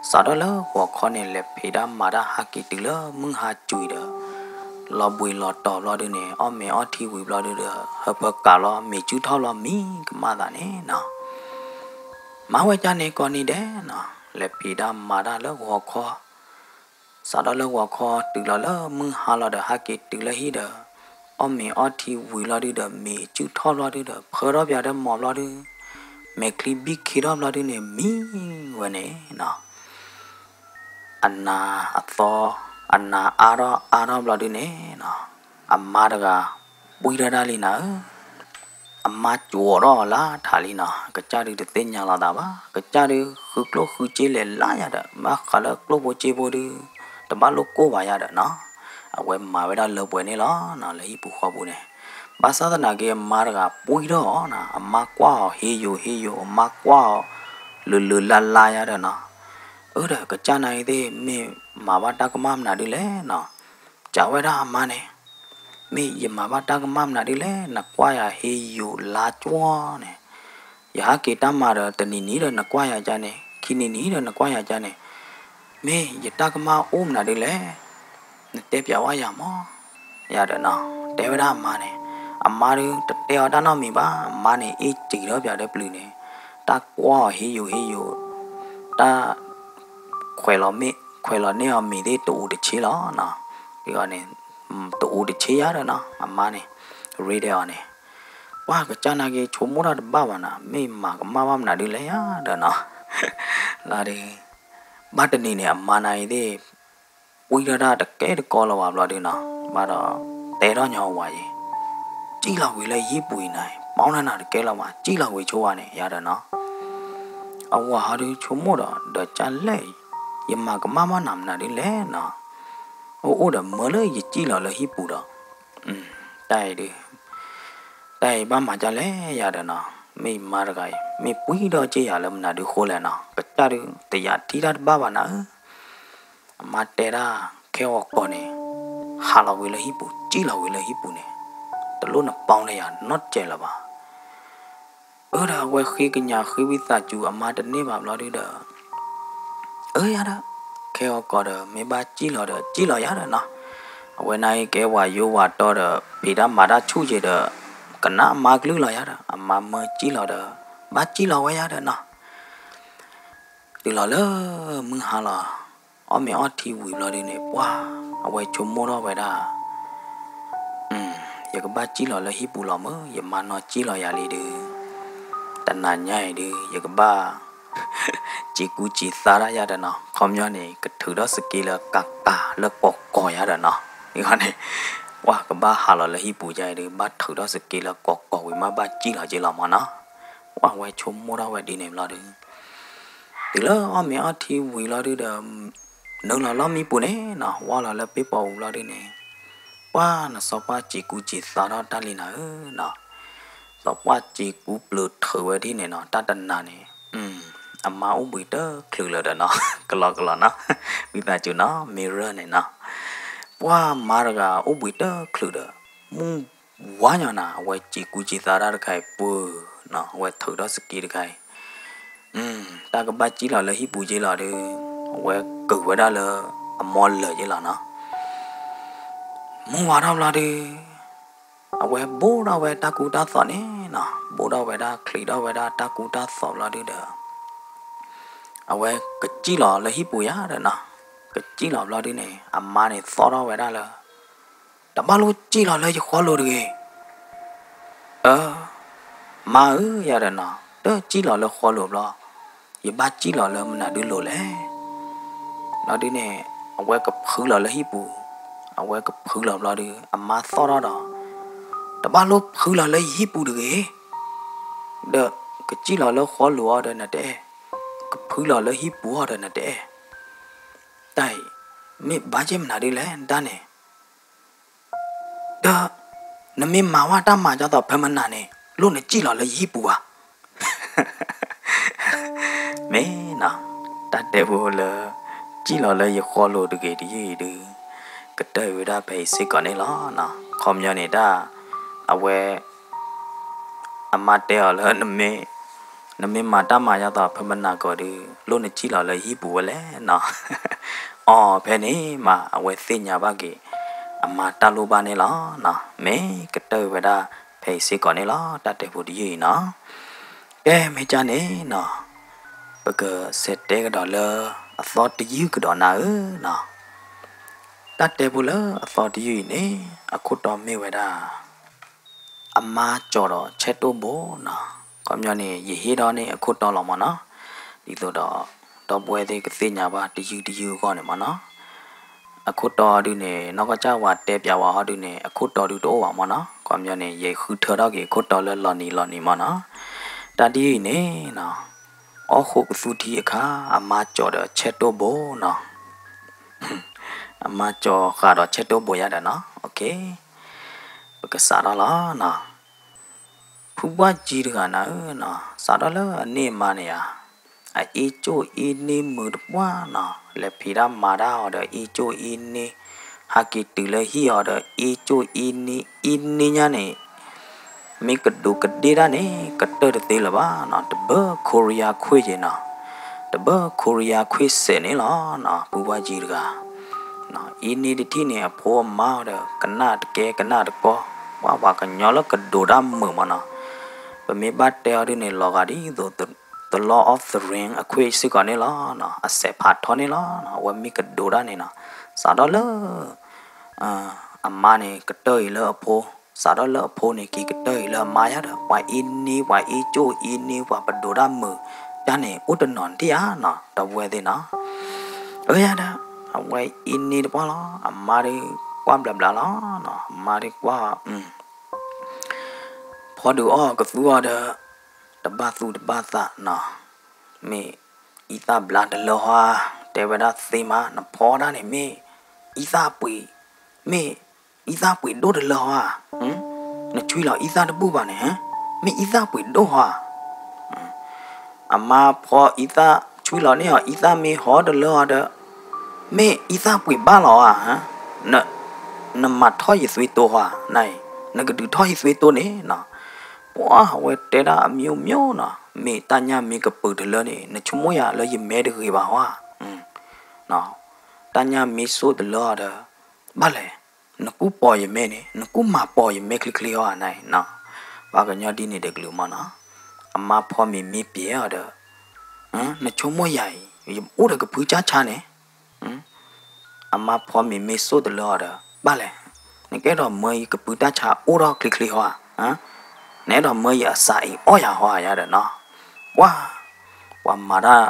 စးထီၣ်လၢဂီၤခီန့ၣ် လဲၤဖံးတၢ်မၤတၢ်ဟးက့ၤတုၤလၢမုၢ်ဟါကွံာ်ဒီး လီၤဘှံးလီၤတီၤဘျီဒုးန့ၣ် အီၣ်မ့ၤအီထံဝံၤဘျီဒုးဒီး ဟၢဖၢကးလီၤ မ့ၤစုၣ်ထီၣ်လီၤမံကမၣ်သးန့ၣ်နီၤ မၤဝဲဒ်န့ၣ်ကိးနံၤဒဲးနီၤ လဲၤဖံးတၢ်မၤတၢ်လၢဂီၤခီ စးထီၣ်လၢဂီၤခီတုၤလီၤလၢမုၢ်ဟါလီၤဒီး ဟးက့ၤတုၤလၢဟံၣ်ဒီး အီၣ်မ့ၤအီထံဝံၤလီၤဒုးဒီး မ့ၤစုၣ်ထီၣ်ဘျီဒုးဒီး ဖၢထီၣ်ပၠးဒီးမီၤဘျီဒုး မဲာ်ချံဘံၣ်ခံထီၣ်ဘျီဒုးန့ၣ် မံဝဲန့ၣ်နီၤ အနၤအသီ အနၤအါထီၣ်အါထီၣ်ဘျီဒုးန့ၣ်နီၤ အမါတဂၤ ပှံၢ်ထီၣ်ဒၣ်လံနၤဧၢ အမါကၠီၤထီၣ်လၢထးလံနီၤ ကစၢ်ဒုးတသ့ၣ်ညါလီၤသးဘၣ် ကစၢ်ဒုးဃုကျိၣ်ဃုစ့လဲၤလၢယၤဒီး ဘၣ်ဃးလၢကျိၣ်ဖိစ့ဖိဒုး တဘၣ်လိၣ်ကိၢ်ဘၣ်ယၤဒီးနီၤ အဝဲမၤဝဲဒၣ်လၢပှဲၤန့ၣ်လီၤနီၤ လၢဟံၣ်ပူၤဃီပူၤန့ၣ် ဘၣ်ဆၣ်သနာ်က့အမါတဂၤပှံၢ်ထီၣ်အီၤနီၤ အမါကွၢ်အီၤဟ့ယိာ်ဟ့ယိာ် အမါကွၢ်အီၤ လုာ်လုာ်လါလါယၤဒီးနီၤ အၢဒီးကစၢ်နၤအံၤသ့ၣ် မ့ၢ်မၤဘၣ်တၢ်ကမၣ်မနုၤဒုးလဲၣ်နီၤ စံးဝဲဒၣ်အမါန့ၣ် မ့ၢ်ယမၤဘၣ်တၢ်ကမၣ်မနုၤဒုးလဲၣ် နကွၢ်ယၤဟ့ယိာ်လါကွၢ်န့ၣ် ယဟးက့ၤတၢ်မၤဒီး တနံၤနံၤဒီးနကွၢ်ယၤကန့ၣ် ခံနံၤနံၤဒီးနကွၢ်ယၤကန့ၣ် မ့ၢ်ယတၢ်ကမၣ်အိၣ်မနုၤဒုးလဲၣ် နတဲပၠးဝဲယၤမၢ် ယၤဒီးနီၤ တဲဝဲဒၣ်အမါန့ၣ် အမါဒုးတတဲအီၤတၢ်နီတမံၤဘၣ် အမါန့ၣ် အ့ၣ်စံးထီၣ်ပၠးဒီးပျုၤန့ၣ် တၢ်ကွၢ်အီၤဟ့ယိာ်ဟ့ယိာ် တၢ် ခွဲးလီၤမ့ၢ် ခွဲးလီၤန့ၢ်အီၤမ့ၤသ့ၣ်တအိၣ်တဆ့လီၤနီၤ ဒ်န့ၣ် တအိၣ်တဆ့ယၤဒီးနီၤ အမါန့ၣ် ရ့ဒဲးအီၤန့ၣ် ပှၤကစၢ်နာ်က့ဆိကမိၣ်တၢ်တဘၣ်ဘၣ်နီၤ မ့ၢ်မၤကမၣ်ဘၣ်မနုၤဒုးလဲၣ်ယၤဒီးနီၤ လီၤဒုး ဘၣ်တနံၤန့ၣ် အမါနာ်အံၤသ့ၣ် ပှံၢ်ထီၣ်တၢ်တကဲတကီလၢၤဘၣ်ဘျီဒုးနီၤ ဘၣ်ဒီး တဲထီၣ်ညီအဝၤအံၤ စံၣ်လီၤဝံၤလၢဟံၣ်ပူၤအံၤနၤ ပီၣ်နၤနၤတကဲလၢၤဘၣ် စံၣ်လီၤဝံၤဆိဝဲန့ၣ် ယၤဒီးနီၤ အဝၤဟီဒုးဆိကမိၣ်ဒီး ဒီးကၢ်လဲၣ်အံၤ ယမၤကမၣ်ဘၣ်နၤမနုၤဒုးလဲၣ်နီၤ အိၣ်အိၣ်ဒီးမၢလၢယစံၣ်လီၤလၢဟံၣ်ပူၤဒီး တၢ်အံၤဒုး တၢ်အံၤဘၣ်မၤကၢ်လဲၣ်ယၤဒီးနီၤ မ့ၢ်ယမါတဂၤအံၤ မ့ၢ်ပှံထီၣ်က့ၤယၤလၢမနုၤဒုးဃိလဲၣ်နီၤ, ကစၢ်ဒုးတယာ်ထံတၢ်တဘၣ်ဘၣ်နၤဧၢ. အမါတဲဒၣ် ခဲဂီၤကီၢ်န့ၣ် ဟးလီၤဝံၤလၢဟံၣ်ပူၤ စံၣ်လီၤဝံၤလၢဟံၣ်ပူၤန့ၣ် တလိၣ်နပီၣ်လၢယၤနီတစဲးလၢၤဘၣ်. အၢ ဒီးအဝဲဃ့ကညးဃ့ဝံသးစူၤအမါတန့ၢ်ဘၣ်ဘျီဒုဒီး အၢ ယၤဒီး ခဲဂီၤကီၢ်ဒီး မ့ၢ်ဘၣ်စံၣ်လီၤဒီး စံၣ်လီၤယၤဒီးနီၤ. အဝဲန့ၣ်ကဲဝၤယိဝၤတီဒီး ဖံးတၢ်မၤတၢ်ဆူၣ်က့ၤဒီး ကနၣ်အမါကလုၢ်လီၤယၤဒီး အမါမၢစံၣ်လီၤဒီး ဘၣ်စံၣ်လီၤဝဲယၤဒီးနီၤ. တုၤလီၤလၢမုၢ်ဟါလီၤ အီၣ်မ့ၤအီထံဝံၤဘျီဒုန့ၣ် ပှၢ် အဝဲဆိကမိၣ်ထီၣ်ဝဲဒၣ် ယကဘၣ်စံၣ်လီၤလၢဟံၣ်ပူၤလီၤမၢ်, ယမါနီၢ်စံၣ်လီၤယၤလံဒုး တနၤညါအံၤဒုး ယကဘၣ် စံးကူစံးသးဒၣ်ယၤဒီးနီၤ, ခီပညီန့ၣ် ကထုးထီၣ်စက့လၢကၤကၤလၢကီၢ်ကီၢ်ယၤဒီးနီၤ, န့ၣ် ပှၢ်ကဘၣ်ဟးလီၤလၢဟံၣ်ပူၤယၤအံၤဒုး ဘၣ်ထုးထီၣ်စက့လၢကီၢ်ကီၢ်ဝံၤမးဘၣ်စံၣ်လီၤက့ၤလီၤမးနီၤ. ပှၢ်ဝဲဆိကမိၣ်ထီၣ်ဝဲဒ်န့ၣ်ဘျီဒု တုၤလၢအီၣ်မ့ၤအီထံဝံၤလီၤဒုဒီး နုာ်လီၤလီၢ်မံပူၤန့ၣ်နီၤ, ဝါလီၤလၢပ့ၣ်ပီၤပူၤဘျီဒုန့ၣ် ပှၢ်နစီၤပှၢ်စံးကူစံးသးထီၣ်တၢ်လံနၤဧၢနီၤ, စီၤပှၢ်စံးကူပျုးထုးဝဲဒ်န့ၣ်နီၤ, တၢ်တနၤန့ၣ် အမါအိၣ်ဘှံးတချုးလၢၤဒီးနီၤ, ကလီကလီနီၤ, ဝံသးစူၤနီၤ မ့ၢ်ရၢၢ်န့ၣ်နီၤ, ပှၢ်မါတဂၤအိၣ်ဘှံးတချုးဒီး မုၢ်ဝါညီနၤ အဝဲစံးကူစံးသးတၢ်တခါအံၤပှၢ်နီၤ, အဝဲထုးထီၣ်စက့တခါအံၤ တၢ်ကဘၣ်စံၣ်လီၤလၢဟံၣ်ပူၤက့ၤလီၤဒုး အဝဲကုာ်ဝဲဒၣ်လၢအမီလၢာ်က့ၤလီၤနီၤ. မုၢ်ဝါထီၣ်ဘျီဒုး အဝဲဘိၣ်ထီၣ်ဝဲတၢ်ကူတၢ်သိးန့ၣ်နီၤ, ဘိၣ်ထီၣ်ဝဲဒၣ်ချံးထီၣ်ဝဲဒၣ်တၢ်ကူတၢ်သိးဘျီဒုဒီး အဝဲကစံၣ်လီၤလၢဟံၣ်ပူၤယၤဒီးနီၤ, ကစံၣ်လီၤဘျီဒုန့ၣ် အမါန့ၣ်သီၣ်ထီၣ်ဝဲဒၣ်လၢ တဘၣ်လိၣ်စံၣ်လီၤလၢယဃီလိၤတဂ့ၤ အၢ မါဧၢ ယၤဒီးနီၤ တစံၣ်လီၤလၢဃီလိၤဘျီ, ယဘၣ်စံၣ်လီၤလၢမနုၤဒုလိၤလဲၣ်. ဘျီဒုန့ၣ် အဝဲကဖုလီၤလၢဟံၣ်ပူၤ, အဝဲကဖုလီၤဘျီဒု အမါသီၣ်ထီၣ်ဒီး တဘၣ်လိၣ်ဖုလီၤလၢယဟံၣ်ပူၤတဂ့ၤ, ဒီးကစံၣ်လီၤလၢဃီလိၤအီၤဒီးနတအဲၣ်, ကဖုလီၤလၢဟံၣ်ပူၤအီၤဒီးနတအဲၣ်, တၢ်အံၤ မ့ၢ်ဘၣ်က့မနုၤဒုလဲၣ် တၢ်န့ၣ် ဒီး နမ့ၢ်မၤဝဲတၢ်မၤဒ်သိးဖဲမနၤန့ၣ် လိၣ်နစံၣ်လီၤလၢယဟံၣ်ပူၤဘၣ်. မ့ၢ်နီၤ, တၢ်တဲဖိလၢ စံၣ်လီၤလၢယဃီလိၤတဂ့ၤတယုၢ်အံၤဒုး ကတၢၢ်အံၤဝဲဒၣ်ဖဲအံၤစ့ၢ်ကီးန့ၣ်လီၤ. ခီပညီန့ၣ်ဒၣ် အဝဲ အမါတဲအီၤလၢ နမ့ၢ်မၤတၢ်မၤဒ်သိးဖဲမနၤကီးဒုး လိၣ်နစံၣ်လီၤလၢယဟံၣ်ပူၤဝဲလဲၣ်နီၤ. အီၤဖဲန့ၣ်မး အဝဲသ့ၣ်ညါဘၣ်က့ၤ အမါတၢ်လိၣ်ဘၣ်န့ၣ်လီၤ. မ့ၢ်ကတၢၢ်ဝဲဒၣ်ဖဲအံၤစ့ၢ်ကီးန့ၣ်လီၤ တၢ်တဲဖိတယုၢ်အံၤနီၤ. ကဲ မ့ၢ်ကၢ်န့ၣ်နီၤ, ပကဆဲးတဲကဒီးလၢ အသီတယုၢ်ကဒီးနၤဧၢနီၤ. တၢ်တဲဖိလၢအသီတယုၢ်အံၤန့ၣ် အခိၣ်တီမ့ၢ်ဝဲဒၣ် အမါကၠီၤဒီးဆဲးတိၢ်ဘိနီၤ. ခီပညီန့ၣ် ယဟ့ၣ်ဒီးန့ၢ်အခိၣ်တီလီၤမးနီၤ. ဒ်သိးဒီး ဒီပုၢ်ဝဲၢ်သ့ၣ်ကသ့ၣ်ညါဘၣ်တယုၢ်တယုၢ်အဂီၢ်န့ၣ်မးနီၤ. အခိၣ်တီဒုန့ၣ် နီၢ်ကီၢ်ကၢ်ဝၤတဲပၠးဝဲဟီဒုန့ၣ် အခိၣ်တီဒုတအိၣ်ဘၣ်မးနီၤ. ခီပညီန့ၣ် ယဃုထၢထီၣ်က့ၤအခိၣ်တီလၢလီၤနံၤလီၤနံၤမးနီၤ. တၢ်တယုၢ်အံၤန့ၣ်နီၤ, အီၣ်ဃိးကသူထံအခါ အမါကၠီၤဒီးဆဲးတိၢ်ဘိနီၤ. အမါကၠီၤဃာ်ဒီးဆဲးတိၢ်ဘိယၤဒီးနီၤ. ပကစးထီၣ်လီၤနီၤ. ဖုဘၣ်ကံတဂၤနၤဧၢနီၤ, စးထီၣ်လၢအန့ၢ်အမါန့ၣ်ဧါ, အအ့ၣ်ကၠိၣ်အ့ၣ်န့ၢ်မုာ်တပှၢ်နီၤ, လဲၤဖံးတၢ်မၤတၢ်အီၤဒီးအ့ၣ်ကၠိၣ်အ့ၣ်န့ၢ်, ဟးက့ၤတုၤလၢဟံၣ်အီၤဒီးအ့ၣ်ကၠိၣ်အ့ၣ်န့ၢ်, အ့ၣ်န့ၢ်ညါန့ၣ် မ့ၢ်ကဒူးကဒ့ၣ်တၢ်န့ၣ် ကတၢၢ်တသ့လၢၤဘၣ်နီၤ, တဘၢခိရံယါခွ့ၣ်က့ၤနီၤ, တဘၢခိရံယါခွ့ၣ်စဲးန့ၣ်လီၤနီၤ, ဖုဘၣ်ကံတဂၤ အ့ၣ်န့ၢ်တထံၣ်န့ၣ် အဖိအမါအီၤဒီး ကနၣ်တကဲကနၣ်တကီ, ပှၤပှၤကညီလၢကဒိးတၢ်မုာ်မးနီၤ, ပမ့ၢ်ဘၣ်တဲအီၤဒ်န့ၣ် လီၤဂာ်ဒ်သိး The Lord of the Ring အခွ့ၣ်စ့ၢ်ကီးန့ၣ်လီၤနီၤ, အစဲးဖးထီန့ၣ်လီၤနီၤ, အဝဲမ့ၢ်ကဒိးတၢ်န့ၣ်နီၤ, စးထီၣ်လၢ အမါန့ၣ်ကတၢၢ်အံၤလၢအဖိ, စးထီၣ်လၢအဖိန့ၣ်က့ၤကတၢၢ်အံၤလၢအမါယၤဒီး ပှၤအ့ၣ်န့ၢ် ပှၤအ့ၣ်ကၠိၣ်အ့ၣ်န့ၢ် ပှၤပဒိးတၢ်မုာ်, တၢ်န့ၣ်အိၣ်တနီၤတထံၣ်ဧါနီၤ, ဒီပုၢ်ဝဲၢ်သ့ၣ်နီၤ, အၢယၤဒီး အဝဲအ့ၣ်န့ၢ်တပှၢ်လီၤ, အမါဒုးကွၢ်ဘျးဘျးလီၤ, အမါဒုးကွၢ် ဖီဒုးအီၣ်ကသူအီၤဒီး တဘၣ်သူၣ်တဘၣ်သးနီၤ, မ့ၢ်အံသၣ်ဘျါတလၢဟီဧါ, တဲဝဲဒၣ်သ့မး, နဖီဒၣ်န့ၣ် မ့ၢ်အံသၣ်ပှ့ၤ, မ့ၢ်အံသၣ်ပှ့ၤဒိၣ်တလၢဟီဧါ, နဆွံလီၤအံသၣ်တဘူၣ်ဘၣ်န့ၣ်, မ့ၢ်အံသၣ်ပှ့ၤဒိၣ်ဟီဧါ အမါဖီအံသၣ် ဆွံလီၤန့ၢ်အီၤ အံသၣ်မ့ၢ်ဟီတလၢအီၤဒီး, မ့ၢ်အံသၣ်ပှ့ၤဘၣ်လီၤဧါ, နမၤထီၣ်ယသွံတိဟါ, နအံၤ နကဒုးထီၣ်ယသွံတိန့ၣ်နီၤ. ပှၢ်ဝဲတဲဒၣ်အမျိုးမျိုးနီၤ, မ့ၢ်တၢ်ညၣ်မ့ၢ်ကပုာ်တလၢန့ၣ် နဆိကမိၣ်ယၤလၢယမဲတဂ့ၤဘၣ်ဟါ, တၢ်ညၣ်မ့ၢ်စိၣ်တလၢအီၤဒီး, ဘၣ်လဲၣ်, နကူၣ်ပိာ်ယမဲန့ၣ် နကူၣ်မၤပိာ်ယမဲချ့ချ့ဟါနအံၤနီၤ. ပှၤကညီဒ်န့ၣ်တကလုာ်မးနီၤ, အမါဖီမ့ၢ်မ့ၢ်ပျဲအီၤဒီး, နဆိကမိၣ်ယၤအံၤ ယအိၣ်ဒီးကဖုကၢ်ဆါန့ၣ် အမါဖီမ့ၢ်မ့ၢ်စိၣ်တလၢအီၤဒီး ဘၣ်လဲၣ်, နကအဲၣ်ဒိးမၢယကဖုကၢ်ဆါအိၣ်ထီၣ်ချ့ချ့ဟါ, နအဲၣ်ဒိးမၢယအစးအံၤအီၣ်ယၤဟါယၤဒီးနီၤ. ပှၢ်, ပှၤမၤတၢ်,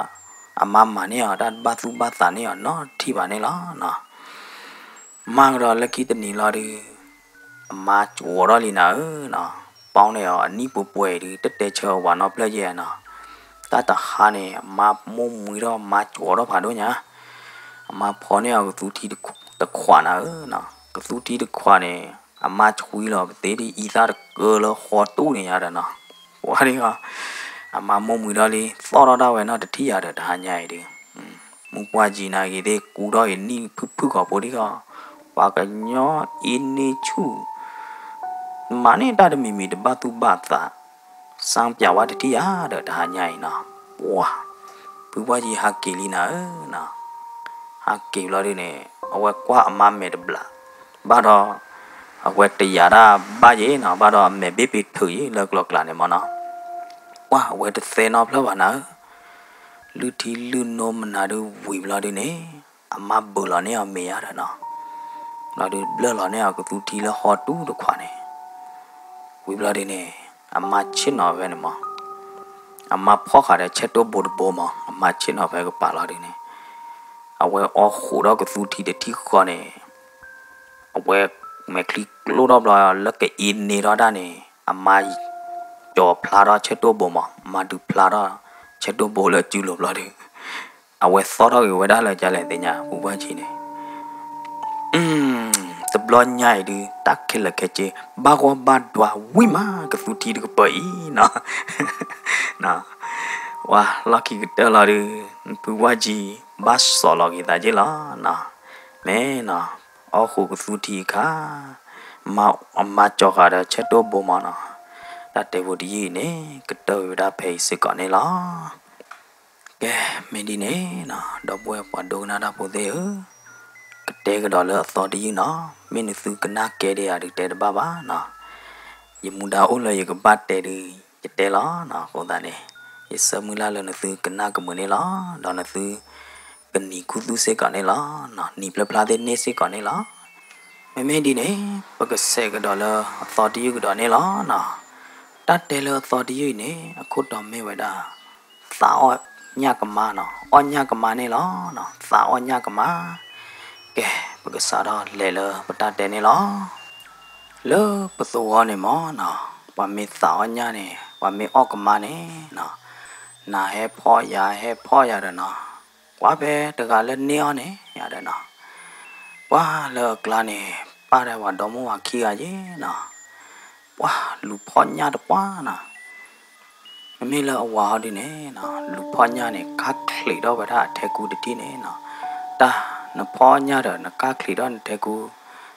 အမါမၤန့ၢ်အီၤ တၢ်တဘၣ်သူၣ်ဘၣ်သးန့ၢ်အီၤနီတထံၣ်ဘၣ်န့ၣ်လီၤနီၤ. မၤကဒီးလၢခံတနံၤလီၤဒုး, အမါကၠီထီၣ်လံနၤဧၢနီၤ, ပီန့ၣ်အီၤအနံၣ်ပှဲၤပှဲၤအံၤဒုး တတဲဆၢအဝၤနီတဖျၢၣ်ယဲနီၤ. တၢ်တဟါန့ၣ် အမါမိၢ်မှံထီၣ် မါကၠီထီၣ်ဖးဒိၣ်ညါ, အမါဖီန့ၢ်အီၤကသူထံတခွးနၤဧၢနီၤ, ကသူထံတခွးန့ၣ် အမါဆွံလီၤကသ့ဒ်အံသၣ်တကၢလၢဃီတူၢ်န့ၣ်ယၤဒီးနီၤ. ပှၢ်ဒ်အီၤ, အမါမိၢ်မှံထီၣ်လံ သီၣ်ထီၣ်ဒၣ်ဝဲနီတထံၣ်ယၤဒီးတဟါညါအံၤဒုး မုၢ်ပှၢ်ကံနၤဂ့ၤသ့ၣ် ကူထီၣ်ဂ့ၤနံၣ်ဖုၣ်ဖုၣ်ဂီၤဖိဒ်အံၤ, ပှၤကညီအ့န့ဆူၣ်, မၤန့ၢ်တၢ်တမံၤမံၤတဘၣ်သူၣ်ဘၣ်သး, စၢ်ပၠးဝဲတထံၣ်ယၤဒီးတဟါညါအံၤနီၤ. ပှၢ်, ဖုပှၢ်ကံဟးက့ၤလံနၤဧၢနီၤ. ဟးက့ၤဘျီဒုန့ၣ် အဝဲကွၢ်အမါမဲာ်တဘျီ, ဘၣ်ဒီး အဝဲတယာ်ဒၣ်ဘၣ်ယဲနီၤ, ဘၣ်ဒီးအမဲာ်ဘ့ၣ်ပ့ၤထုးယဲလၢကျီကျးန့ၣ်မးနီၤ. ပှၢ်အဝဲတသဲနီတဖျၢၣ်ဘၣ်နၤဧၢ, လုၢ်ထံလုၢ်နိမနၤဒုးဝံၤဘျီဒုန့ၣ် အမါဘုးလီၤန့ၢ်အီၤမ့ၤယၤဒီးနီၤ. ဘျီဒုးဘျၢၣ်လီၤန့ၢ်အီၤကသူထံလၢဟီတူၢ်တခွးန့ၣ်, ဝံၤဘျီဒုန့ၣ် အမါဆ့ၣ်နီၤဖဲန့ၣ်မး, အမါဖီၣ်ဃာ်ဒီးဆဲးတိၢ်ဘိတဘိမး, အမါဆ့ၣ်နီၤဖဲကပၤလီၤဒုန့ၣ်, အဝဲအီၣ်ဃုာ်ဒီးကသူထံတထံၣ်ဃီန့ၣ် အဝဲမဲာ်ချံကျိထီၣ်ဘျီ လၢကအ့န့ထီၣ်ဒၣ်န့ၣ် အမါ ကၠီၤဖျါထီၣ်ဆဲးတိၢ်ဘိမး, အမါဒုးဖျါထီၣ်ဆဲးတိၢ်ဘိလၢအစုလိၤဘျီဒု, အဝဲသီၣ်ထီၣ်ဂ့ၤဝဲဒၣ်လၢကလဲၣ်သ့ၣ်ညါ ဖုပှၢ်ကံန့ၣ် တဘျီညါအံၤဒုး တၢ်ခဲလၢာ်ခဲဆ့ ဘၣ်ဂီၢ်ဘၣ်ဒွးဝံၤမး ကသူထံတကပၤအံၤနီၤ. ဝါလီၢ်ခံကတၢၢ်လီၤဒုး ဖုပှၢ်ကံ ဘၣ်စီၣ်လီၤက့ၤသးက့လီၤနီၤ. မ့ၢ်နီၤ အီၣ်ဃုာ်ကသူထံအခါ အမါကၠီၤဃာ်ဒီးဆဲးတိၢ်ဘိမးနီၤ. တၢ်တဲဖိတယုၢ်အံၤန့ၣ် ကတၢၢ်ဝဲဒၣ်ဖဲအံၤစ့ၢ်ကီးန့ၣ်လီၤ. ကဲ, မ့ၢ်ဒ်န့ၣ်နီၤ ဒီပုၢ်ဝဲၢ်ပှၤဒိကနၣ်တၢ်ဖိသ့ၣ်ဧၢ, ကတဲကဒီးလၢအသီတယုၢ်နီၤ, မ့ၢ်နသုကနၣ်ကဲဒံးဧါဒုးတဲတဘၣ်ဘၣ်နီၤ. ယမူဒါအိၣ်လၢယကဘၣ်တဲဒုး ယတဲလီၤနီၤ. အဃိသတးန့ၣ် ယဆၢမုၢ်လၢ်လၢနသုကနၣ်ကမုာ်န့ၣ်လီၤ. ဒီးနသု ကနံၤခူသူၣ်စ့ၢ်ကီးန့ၣ်လီၤ. နံၤဖျၢၣ်ဖျါသ့ၣ်န့ၢ်စ့ၢ်ကီးန့ၣ်လီၤ. မ့မ့ၢ်ဒ်န့ၣ် ပကဆဲးကဒီးလၢအသီတယုၢ်ကဒီးန့ၣ်လီၤနီၤ. တၢ်တဲလၢအသီတယုၢ်အံၤန့ၣ် အခိၣ်တီမ့ၢ်ဝဲဒၣ် သးအီၣ်ညၣ်ကမါနီၤ, အီၣ်ညၣ်ကမါန့ၣ်လီၤ. သးအီၣ်ညၣ်ကမါ. ကဲ, ပကစးထီၣ်လဲၤလၢပတၢ်တဲန့ၣ်လီၤ. လၢပသဝီန့ၣ်မ့ၢ်နီၤ, ပှၤမ့ၢ်သးအီၣ်ညၣ်န့ၣ် ပှၤမ့ၢ်အီၣ်ကမါန့ၣ်နီၤ, နၤဟဲဖီၣ်ယၤ ဟဲဖီၣ်ယၤဒီးနီၤ, ကွၢ်ဖဲတဂၤလၢန့ၢ်အီၣ်န့ၣ်ယၤဒီးနီၤ, ပှၤလၢအကျါန့ၣ် ပၢ်ဒီးပှၤဒီမိၢ်ဝၤခံဂၤယဲနီၤ, ပှၤလူၤဖီၣ်ညၣ်တပှၢ်နီၤ. မ့မ့ၢ်လၢအဝၤဟီဒုန့ၣ်နီၤ, လူၤဖီၣ်ညၣ်န့ၣ် ကၢ်ချံးထီၣ်ဝဲဒၣ်အထဲကူတထံၣ်န့ၣ်နီၤ. တၢ်နဖီၣ်ညၣ်ဒီး နကၢ်ချံးထီၣ်နထဲကူ,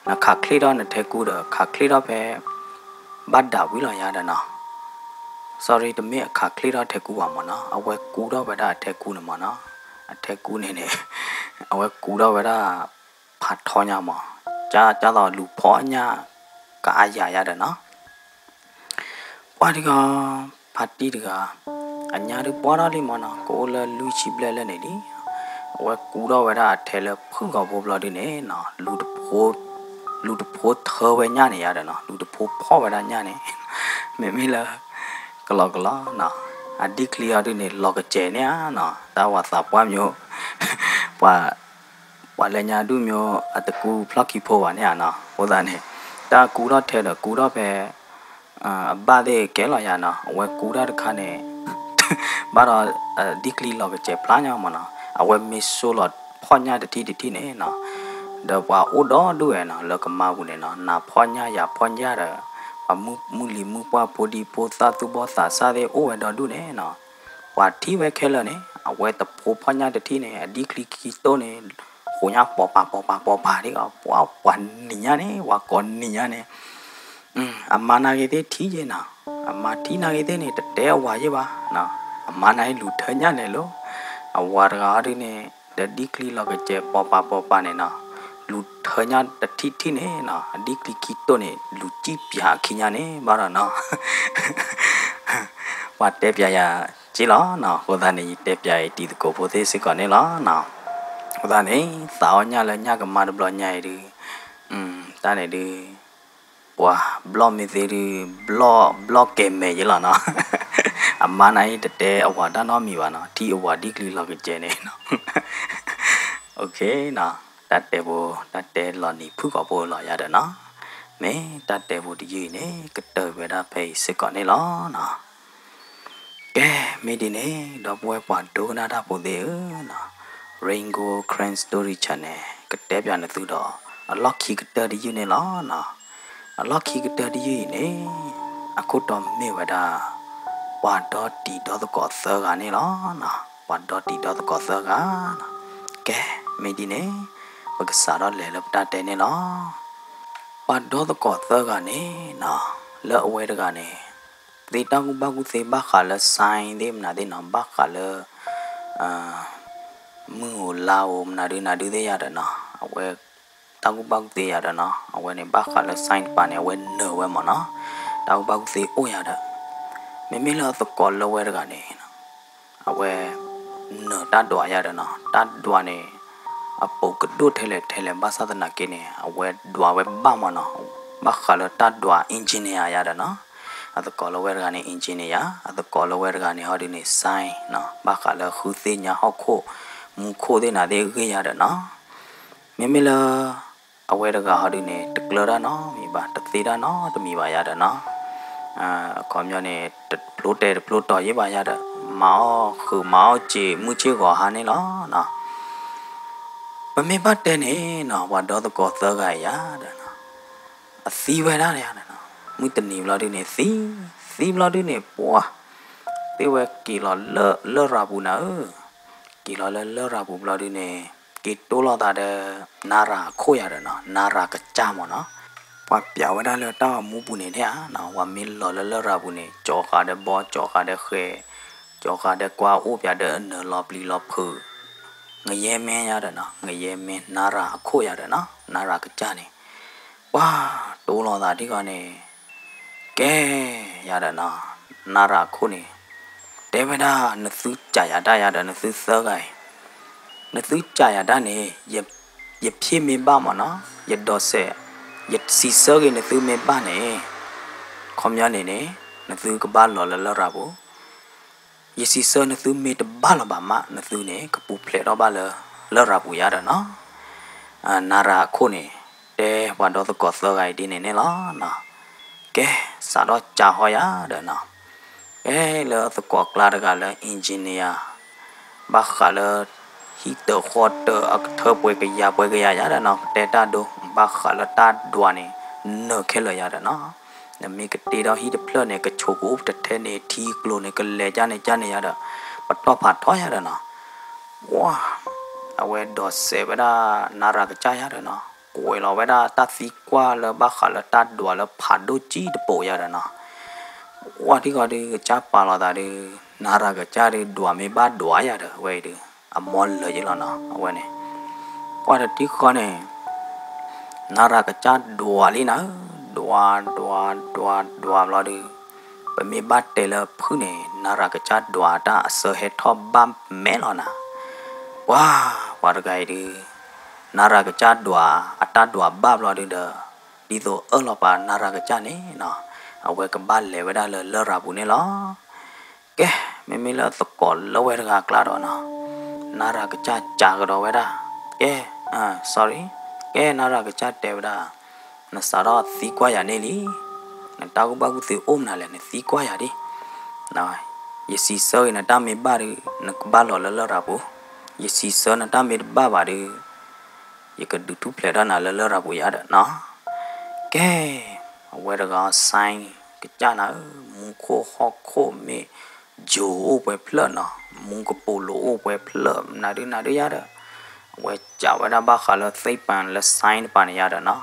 နခးချံးထီၣ်နထဲကူဒီး ခးချံးထီၣ်ဖဲ ဘၣ်ဒၣ်ဝံၤလီၤယၤဒီးနီၤ. Sorry, တမ့ၢ်အခးချံးထီၣ်ထဲကူဘၣ်မ့ၢ်နီၤ, အဝဲကူထီၣ်ဝဲဒၣ်အထဲကူန့ၣ်မ့ၢ်နီၤ. အထဲကူန့ၣ်န့ၣ် အဝဲကူထီၣ်ဝဲဒၣ် ဖးထီညါမး, ကၢ်သိးလူၤဖီၣ်ညၣ် ကအါယၤယၤဒီးနီၤ. ပှၤတဂၤ, ဖါတံၢ်တဂၤ, အညၣ်ဒုးပှၢ်ထီၣ်လံမ့ၢ်နီၤ, ကအိၣ်လၢလွံၢ်ဆံဘျဲၣ်လၢန့ၣ်လံ. အဝဲကူထီၣ်ဝဲဒၣ်အထဲလၢဖုၣ်ဂီၤဖိဘျီဒုန့ၣ်နီၤ, လူၤတဖိထၢဝဲညၣ်န့ၣ်ယၤဒီးနီၤ, လူၤတဖိဖီၣ်ဝဲဒၣ်ညၣ်န့ၣ်, မ့မ့ၢ်လၢ ကလီကလီနီၤ, အဒံၣ်ချံအီၤဒုန့ၣ် လီၤကစဲၤန့ၣ်ဧါနီၤ, တၢ်ဝၤသးပှၢ်မ့ၢ် ပှၤ ပှၤလၢညါဒုမ့ၢ် အတကူဖျီၣ်ခံဖိဘၣ်န့ၣ်ဧါနီၤ, အဃိသတးန့ၣ် တၢ်ကူထီၣ်ထဲဒီးကူထီၣ်ဖဲ အဘၣ်သ့ၣ်ကဲလီၤယၤနီၤ, အဝဲကူတၢ်တခါန့ၣ် ဘၣ်ဒီး ဒံၣ်ချံလီၤကစဲၤဖျါညါမ့ၢ်နီၤ, အဝဲမ့ၢ်ဆိလီၤဖီၣ်ညၣ်တထံၣ်တထံၣ်န့ၣ်နီၤ, ဒီးပှၤအိၣ်ဒီဒူၣ်ဝဲနီၤ, လၢကမါပူၤန့ၣ်နီၤ, နၤဖီၣ်ညၣ်ယၤဖီၣ်ညၣ်ဒီး ပှၤမုၢ်လံၤမုၢ်ပှၢ်ဖိဒံဖိသၣ်သူၣ်ဘီၣ်သးစၢ်သ့ၣ်အိၣ်ဝဲဒီဒူၣ်န့ၣ်နီၤ, ပှၤထံၣ်ဝဲခဲလၢာ်န့ၣ် အဝဲသ့ၣ်ဖိဖီၣ်ညၣ်တထံၣ်န့ၣ် အဒံၣ်ချံခံတိၢ်န့ၣ် ဃိးညၣ်ပိာ်ပၤပိာ်ပၤပိာ်ပၤဒ်အံၤ ပှၤ ပှၤနံၤညါန့ၣ် ပှၤကိးနံၤညါန့ၣ် အမါနာ်ဂ့ၤသ့ၣ်ထံၣ်ယဲနီၤ, အမါထံၣ်နာ်ဂ့ၤသ့ၣ်န့ၣ် တတဲအဝၤယဲဘၣ်, အမါနာ်ဂ့ၤလူၤထၢညၣ်လဲၤလီၤ, အဝၤတဂၤဟီဒုန့ၣ် ဒီးဒံၣ်ချံလီၤကစဲးပိာ်ပၤပိာ်ပၤန့ၣ်နီၤ, လူၤထၢညၣ်တထံၣ်ထံၣ်န့ၣ်နီၤ အဒံၣ်ချံခံတိၢ်န့ၣ် လူၤစံၣ်ပၠးအခံညါန့ၣ် ဘၣ်ဒီးနီၤ ပှၤတဲပၠးယၤက့လီၤနီၤ, အဃိသတးန့ၣ် ယတဲပၠးအံၤတံၤသကိးဖိသ့ၣ်စ့ၢ်ကီးန့ၣ်လီၤနီၤ, အဃိသတးန့ၣ် သးအီၣ်ညၣ်လၢညၣ်ကမါတဘျီညါအံၤဒု တၢ်န့ၣ်ဒု ပှၤဘျီၣ်မ့ၢ်သ့ဒု ဘျီၣ် ဘျီၣ်ကဲမဲာ်ယဲလီၤနီၤ, အမါနာ်အံၤတတဲအဝၤတၢ်နီတမံၤဘၣ်နီၤ, ထံၣ်အဝၤဒံၣ်ချံလီၤကစဲးန့ၣ်နီၤ တၢ်တဲဖိ တၢ်တဲလီၤနံၤဖုၣ်ကိာ်ဖိလီၤယၤဒီးနီၤ, မ့ၢ်တၢ်တဲဖိတယုၢ်အံၤန့ၣ် ကတၢၢ်ဝဲဒၣ်ဖဲအံၤစ့ၢ်ကီးန့ၣ်လီၤနီၤ. ကဲ မ့ၢ်ဒ်န့ၣ် ဒီပုၢ်ဝဲၢ်ပှၤဒိကနၣ်တၢ်ဖိသ့ၣ်ဧၢနီၤ, Rain Gold Karen Story Channel ကတဲပၠးနသုဒီး အလီၢ်ခံကတၢၢ်တယုၢ်န့ၣ်လီၤနီၤ, အလီၢ်ခံကတၢၢ်တယုၢ်အံၤန့ၣ် အခိၣ်တီမ့ၢ်ဝဲဒၣ် ပှၤဒီတံၤဒီသကိးသၢဂၤန့ၣ်လီၤနီၤ, ပှၤဒီတံၤဒီသကိးသၢဂၤနီၤ, ကဲ မ့ၢ်ဒ်န့ၣ် ပကစးထီၣ်လဲၤလၢပတၢ်တဲန့ၣ်လီၤ. ပှၤဒီသကိးသၢဂၤန့ၣ်နီၤ, လၢအဝဲတဂၤန့ၣ် သ့တၢ်ကူၣ်ဘၣ်ကူၣ်သ့ဘၣ်ဃးလၢ science သ့ၣ်မနုၤသ့ၣ်နီၤ, ဘၣ်ဃးလၢ မုၢ်ဧိၤလါဧိၤမနုၤဒုနၤဒုသ့ၣ်ယၤဒီးနီၤ, အဝဲ တၢ်ကူၣ်ဘၣ်ကူၣ်သ့ယၤဒီးနီၤ, အဝဲန့ၣ် ဘၣ်ဃးလၢ science တပၤန့ၣ် အဝဲနၢၤဝဲမၢ်နီၤ, တၢ်ကူၣ်ဘၣ်ကူၣ်သ့အိၣ်ယၤဒီး, မ့မ့ၢ်လၢအသကိးလၢဝဲတဂၤန့ၣ် အဝဲ နၢၤတၢ်ဒွးယၤဒီးနီၤ, တၢ်ဒွးန့ၣ် အပိာ်ကဒိၣ်ထဲလဲၣ်ထဲလဲၣ် ဘၣ်ဆၣ်သနာ်က့န့ၣ် အဝဲဒွးဝဲဘၣ်မၢ်နီၤ, ဘၣ်ဃးလၢတၢ်ဒွး engineer ယၤဒီးနီၤ, အသကိးလၢဝဲတဂၤန့ၣ် engineer ယၤ, အသကိးလၢဝဲတဂၤန့ၣ် ဟီဒုန့ၣ် science နီၤ, ဘၣ်ဃးလၢဃုသ့ၣ်ညါဟီၣ်ခိၣ် မူခိၣ်သ့ၣ်နၤသ့ၣ်ဂ့ၢ်ယၤဒီးနီၤ, မ့မ့ၢ်လၢ အဝဲတဂၤဟီဒုန့ၣ် တကျၢၤတၢ်နီတမံၤဘၣ်, တသ့တၢ်နီတမံၤဘၣ်ယၤဒီးနီၤ, အခီပညီန့ၣ် တဖျိတဲာ်တဖျိတီၤယဲဘၣ်ယၤဒီး, မၤအီၣ်ဃုာ်မၤအီၣ်စ့ၤမုၢ်ဆ့ၣ်ဂီၤဟါန့ၣ်လီၤနီၤ. ပမ့ၢ်ဘၣ်တဲန့ၣ်နီၤ, ပှၤဒီသကိးသၢဂၤအံၤယၤဒီးနီၤ, အသံဝဲဒၣ်ယၤဒီးနီၤ, မုၢ်တနံၤဘျီဒုန့ၣ်သံ, သံဘျီဒုန့ၣ် ပှၤ သ့ၣ်ဝဲက့ၤလီၤလၢလရာ်ပူၤနၤဧၢ, က့ၤလီၤလၢလရာ်ပူၤဘျီဒုန့ၣ် က့ၤတိၢ်လိာ်သးဒီး နါရၤအခိၣ်ယၤဒီးနီၤ, နါရၤကစၢ်မၢ်နီၤ, ပှၤပျးဝဲဒၣ်လၢတၢ်ဂီၤမူပူၤန့ၣ်န့ၣ်ဧါနီၤ, ပှၤမ့ၢ်လီၤလၢလရာ်ပူၤန့ၣ် ကၠီၤဃာ်ဒီးဘီ ကၠီၤဃာ်ဒီးဃဲၤ, ကၠီၤဃာ်ဒီးကွၢ်အိၣ်ပၠးဒီးအနၢၤလီၤပျံၤလီၤဖုး, ငရဲမင်းယၤဒီးနီၤ, ငရဲမင်း နါရၤအခိၣ်ယၤဒီးနီၤ, နါရၤကစၢ်န့ၣ် ပှၤတိၢ်လိာ်သးဒ်ဂီၤန့ၣ် ကဲ ယၤဒီးနီၤ, နါရၤအခိၣ်န့ၣ် တဲဝဲဒၣ် နသုကးယၤတၢ်ယၤဒီး နသုသၢဂၤအံၤ, နသုကးယၤတၢ်န့ၣ် ယ ယဖံးမ့ၢ်ဘၣ်မၢ်နီၤ, ယဒိးစဲး, ယစံးဆၢက့ၤနသုမ့ၢ်ဘၣ်န့ၣ်, ခီပညီန့ၣ်န့ၣ် နသုကဘၣ်လီၤလၢလရာ်ပူၤ ယစံးဆၢနသုမ့ၢ်တဘၣ်လီၤဘၣ်မး နသုန့ၣ် ကပူၤဖျဲးထီၣ်ဘၣ်လၢ လရာ်ပူၤယၤဒီးနီၤ, နါရၤအခိၣ်န့ၣ် တဲပှၤဒီသကိးသၢဂၤအံၤဒ်န့ၣ်န့ၣ်လီၤနီၤ, ကဲ စးထီၣ်ကးဟီယၤဒီးနီၤ, ကဲလၢအသကိးကျါတဂၤလၢ engineer ဘၣ်ဃးလၢ ဟံၣ်တၢၤဃီတၢၤအကထၢပှဲၤကယၤပှဲၤကယၤယၤဒီးနီၤ, ပတဲတၢ်ဒိ ဘၣ်ဃးလၢတၢ်ဒွးန့ၣ် နၢၤခဲလၢာ်ယၤဒီးနီၤ, နမ့ၢ်ကတ့ထီၣ်ဟံၣ်တဖျၢၣ်န့ၣ် ကဆိးကအိၣ်တထဲန့ၣ် ထံကျိၤန့ၣ် ကလဲၤကၢ်န့ၣ်ကၢ်န့ၣ်ယၤဒီး ပတီၢ်ဖးထီယၤဒီးနီၤ, ပှၤ အဝဲဒိးစဲးဝဲဒၣ် နါရၤကစၢ်ယၤဒီးနီၤ, ကွဲးလီၤဝဲဒၣ်တၢ်သံကွၢ်လၢဘၣ်ဃးလၢတၢ်ဒွးလၢဖးဒိၣ်ကံတပိာ်ယၤဒီးနီၤ, ပှၤထံၣ်ဃီဒုး ကစၢ်ပာ်လီၤသးဒုး နါရၤကစၢ်ဒုး ဒွးမ့ၢ်ဘၣ်ဒွးယၤဒီး အဝဲအံၤဒုး အမီလၢာ်ယ့လီၤနီၤ, အဝဲန့ၣ် ပှၤတထံၣ်ဃီန့ၣ် နါရၤကစၢ်ဒွးလံနၤဧၢ, ဒွး ဒွး ဒွး ဒွးဘျီဒုး ပမ့ၢ်ဘၣ်တဲလၢဖုၣ်န့ၣ် နါရၤကစၢ်ဒွးအတၢ်အစၢဟဲထီၣ်ဘၣ်မဲာ်လီၤနၤ, ပှၤ ပှၤတဂၤအံၤဒုး နါရၤကစၢ်ဒွး အတၢ်ဒွးဘၣ်ဘျီဒုးဒီး ဒ်သိးအၢၣ်လီၤပာ်နါရၤကစၢ်န့ၣ်နီၤ, အဝဲကဘၣ်လဲၤဝဲဒၣ်လၢလရာ်ပူၤန့ၣ်လီၤ. ကဲ မ့မ့ၢ်လၢသကိးလၢဝဲတဂၤအကျါဒီးနီၤ, နါရၤကစၢ်ကးကဒီးဝဲဒၣ်, ကဲ sorry, ကဲ နါရၤကစၢ်တဲဝဲဒၣ်, နစးထီၣ်သံကွၢ်ယၤန့ၣ်လံ, နတၢ်ကူၣ်ဘၣ်ကူၣ်သ့အိၣ်မနုၤလဲၣ် နသံကွၢ်ယၤဒ်, ယစံးဆၢက့ၤနတၢ်မ့ၢ်ဘၣ်ဒုး နကဘၣ်လီၤလၢလရာ်ပူၤ, ယစံးဆၢနတၢ်မ့ၢ်တဘၣ်ဘၣ်ဒုး ယကဒုးထူၣ်ဖျဲးထီၣ်နၤလၢလရာ်ပူၤယၤဒီးနီၤ. ကဲ အဝဲတဂၤ science ကစၢ်နၤဧၢ, မူခိၣ်ဟီၣ်ခိၣ်မ့ၢ် ယိၤအိၣ်ပှဲၤဖျၢၣ်နီၤ, မူကပိာ်လိၤအိၣ်ပှဲၤဖျၢၣ် နၤဒုနၤဒုယၤဒီး, အဝဲစံးဝဲဒၣ်ဘၣ်ဃးလၢသ့ၣ်ပၢၢ်လၢ science တပၤန့ၣ်ယၤဒီးနီၤ,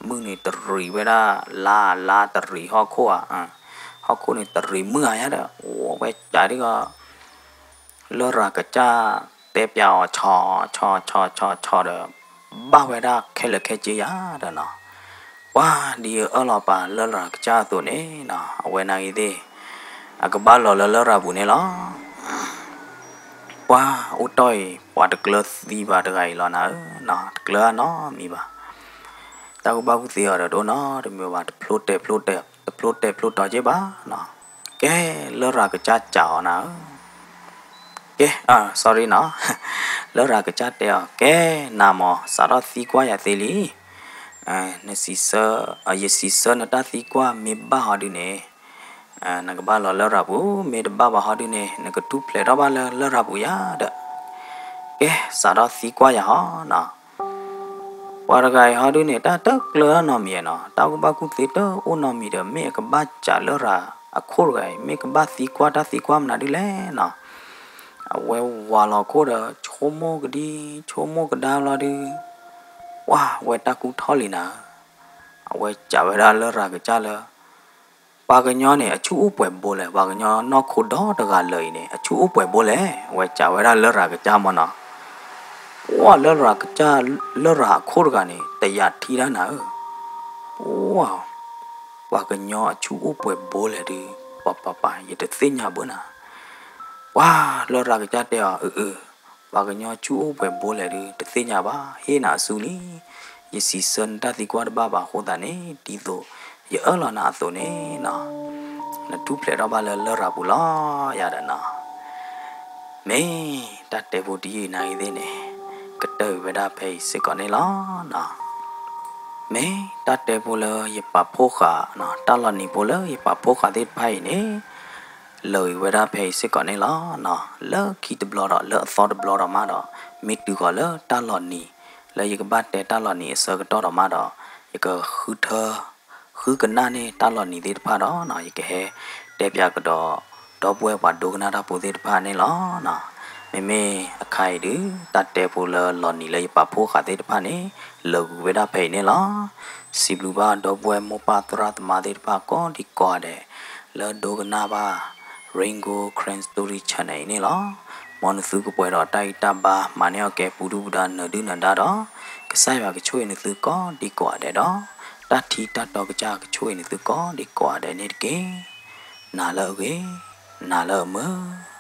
မုၢ်န့ၣ်တရံးဝဲဒၣ်လါ, လါတရံးဟီၣ်ခိၣ်ဧါ, ဟီၣ်ခိၣ်န့ၣ်တရံးမုၢ်ဧါယၤဒီး, အဝဲစံးဒ်ဂီၤ လရာ်ကစၢ်တဲပၠးအီၤ ဆီ ဆီ ဆီ ဆီ ဆီဒီး, ဘၣ်ဝဲဒၣ်ခဲလၢာ်ခဲဆ့ယၤဒီးနီၤ, ပှၤဒ်အအၢၣ်လီၤပာ်လရာ်ကစၢ်အသိးန့ၣ်နီၤ, အဝဲနာ်ဂ့ၤသ့ၣ်, အကဘၣ်လီၤလၢလရာ်ပူၤန့ၣ်လီၤ. ပှၤအိၣ်တီၢ်အံၤ ပှၤတကျၢၤသံဘၣ်တဂၤအံၤလီၤနၤဧၢ, တကျၢၤနီတမံၤဘၣ်. တၢ်ကူၣ်ဘၣ်ကူၣ်သ့အီၤဒီးဒိၣ်နီတမံၤဘၣ်, တဖျိတဲာ်ဖျိတဲာ်, တဖျိတဲာ်ဖျိတီၤက့ဘၣ်နီၤ. ကဲ, လရာ်ကစၢ်စံးအီၤနၤဧၢ, ကဲ, sorry နီၤ, လရာ်ကစၢ်တဲအီၤ, ကဲ, နၤမ့ၢ်စးထီၣ်သံကွၢ်ယၤသ့လံ, နစံးဆၢ, ယစံးဆၢနတၢ်သံကွၢ်မ့ၢ်ဘၣ်ဟီဒုန့ၣ်, နကဘၣ်လီၤလရာ်ပူၤ, မ့ၢ်တဘၣ်ဘၣ်ဟီဒုန့ၣ် နကထူၣ်ဖျဲးထီၣ်ဘၣ်လၢလရာ်ပူၤယၤဒီး, ကဲ, စးထီၣ်သံကွၢ်ယၤဟီနီၤ. ပှၤတဂၤအံၤဟီဒုန့ၣ် တၢ်တကျၢၤနီတမံၤနီၤ, တၢ်ကူၣ်ဘၣ်ကူၣ်သ့တအိၣ်နီတမံၤဒီး မ့ၢ်အကဘၣ်စံးလရာ်အခိၣ်တဂၤအံၤ, မ့ၢ်ကဘၣ်သံကွၢ်တၢ်သံကွၢ်မနုၤဒ်လဲၣ်နီၤ. အဝဲဝးလီၤခိၣ်ဒီး ဆိကမိၣ်ကဒံ, ဆိကမိၣ်ကဒါလီၤဒု, ပှၤဝဲတၢ်ကူၣ်ထီၣ်လံနၤဧၢ, အဝဲစံးဝဲဒၣ်လရာ်ကစၢ်လၢ ပှၤကညီန့ၣ် အဆူၣ်အိၣ်ပှဲၤဘိလဲၣ်, ပှၤကညီနီၢ်ခိဒီတဂၤလၢာ်အံၤန့ၣ် အဆူၣ်အိၣ်ပှဲၤဘိလဲၣ်, အဝဲစံးဝဲဒၣ်လရာ်ကစၢ်မ့ၢ်နီၤ. ပှၤလရာ်ကစၢ်, လရာ်အခိၣ်တဂၤန့ၣ် တယာ်ထံတၢ်နၤဧၢ, ပှၤ, ပှၤကညီအဆူၣ်အိၣ်ပှဲၤဘိလဲၣ်ဒု, ပှၤပၤပၤ ယတသ့ၣ်ညါဘၣ်နၤ. ပှၤလရာ်ကစၢ်တဲအီၤ, အၢ အၢ, ပှၤကညီဆူၣ်အိၣ်ပှဲၤဘိလဲၣ်ဒု, တသ့ၣ်ညါဘၣ်, ဟ့ၣ်နၤအစုလံ. ယစံးဆၢနတၢ်သံကွၢ်တဘၣ်ဘၣ်အဃိသတးန့ၣ်, ဒ်သိးယအၢၣ်လီၤနၤအသိးန့ၣ်နီၤ, နထူၣ်ဖျဲးထီၣ်ဘၣ်လၢလရာ်ပူၤလီၤယၤဒီးနီၤ. မ့ၢ်တၢ်တဲဖိတယုၢ်အံၤနာ်ဂ့ၤသ့ၣ်န့ၣ်, ကတၢၢ်ဝဲဒၣ်ဖဲအံၤစ့ၢ်ကီးန့ၣ်လီၤနီၤ. မ့ၢ်တၢ်တဲဖိလၢယပာ်ဖှိၣ်ဃာ်, တၢ်လီၤနံၤဖိလၢယပာ်ဖှိၣ်ဃာ်သ့ၣ်တဖၣ်အံၤန့ၣ်, လၢာ်ဂ့ၤဝဲဒၣ်ဖဲအံၤစ့ၢ်ကီးန့ၣ်လီၤ. လၢခံတဘျီဒီး လၢအသီတဘျီဒီးမးဒီး, မ့ၢ်တုၤဃီၤလၢတၢ်လီၤနံၤ, လၢယကဘၣ်တဲတၢ်လီၤနံၤအဆၢကတီၢ်ဒီးမးဒီး, ယကဃုထၢ ဃုကနၣ်န့ၢ်တၢ်လီၤနံၤသ့ၣ်တဖၣ်ဒီးနီၤ, ယကဟဲတဲပၠးကဒီး ဒီပုၢ်ဝဲၢ်ပှၤဒိကနၣ်တၢ်ဖိသ့ၣ်တဖၣ်န့ၣ်လီၤ. မ့မ့ၢ်အခါအံၤဒုး တၢ်တဲဖိလၢလီၤနံၤလၢယပာ်ဖှိၣ်ဃာ်သ့ၣ်တဖၣ်န့ၣ်, လၢာ်ဂ့ၤဝဲဒၣ်ဖဲအံၤန့ၣ်လီၤ. စံးဘျုးဘၣ်ဒီပုၢ်ဝဲၢ်မိၢ်ပၢ်သရၣ်သမါသ့ၣ်တဖၣ်ကိးဒံကိးဂၤဒဲး, လၢဒိကနၣ်ဘၣ် Rain Gold Karen Story Channel အံၤန့ၣ်လီၤ. မ်နသုကပှဲၤဒီးတၢ်ဂံၢ်တၢ်ဘါ မၤန့ၢ်အီၣ်ကဲပူၤဒုၣ်ပူၤဒါနၢၤဒုၣ်နၢၤဒါဒီး, ကစၢ်ယွၤကဆိၣ်ဂ့ၤနသုကိးဒံကိးဂၤဒဲးဒီး, တၢ်ထံတၢ်တီကစၢ်ကဆိၣ်ဂ့ၤနသုကိးဒံကိးဂၤဒဲးန့ၣ်တက့ၢ်. နၤလၢအဂ့ၤ, နၤလၢအမုာ်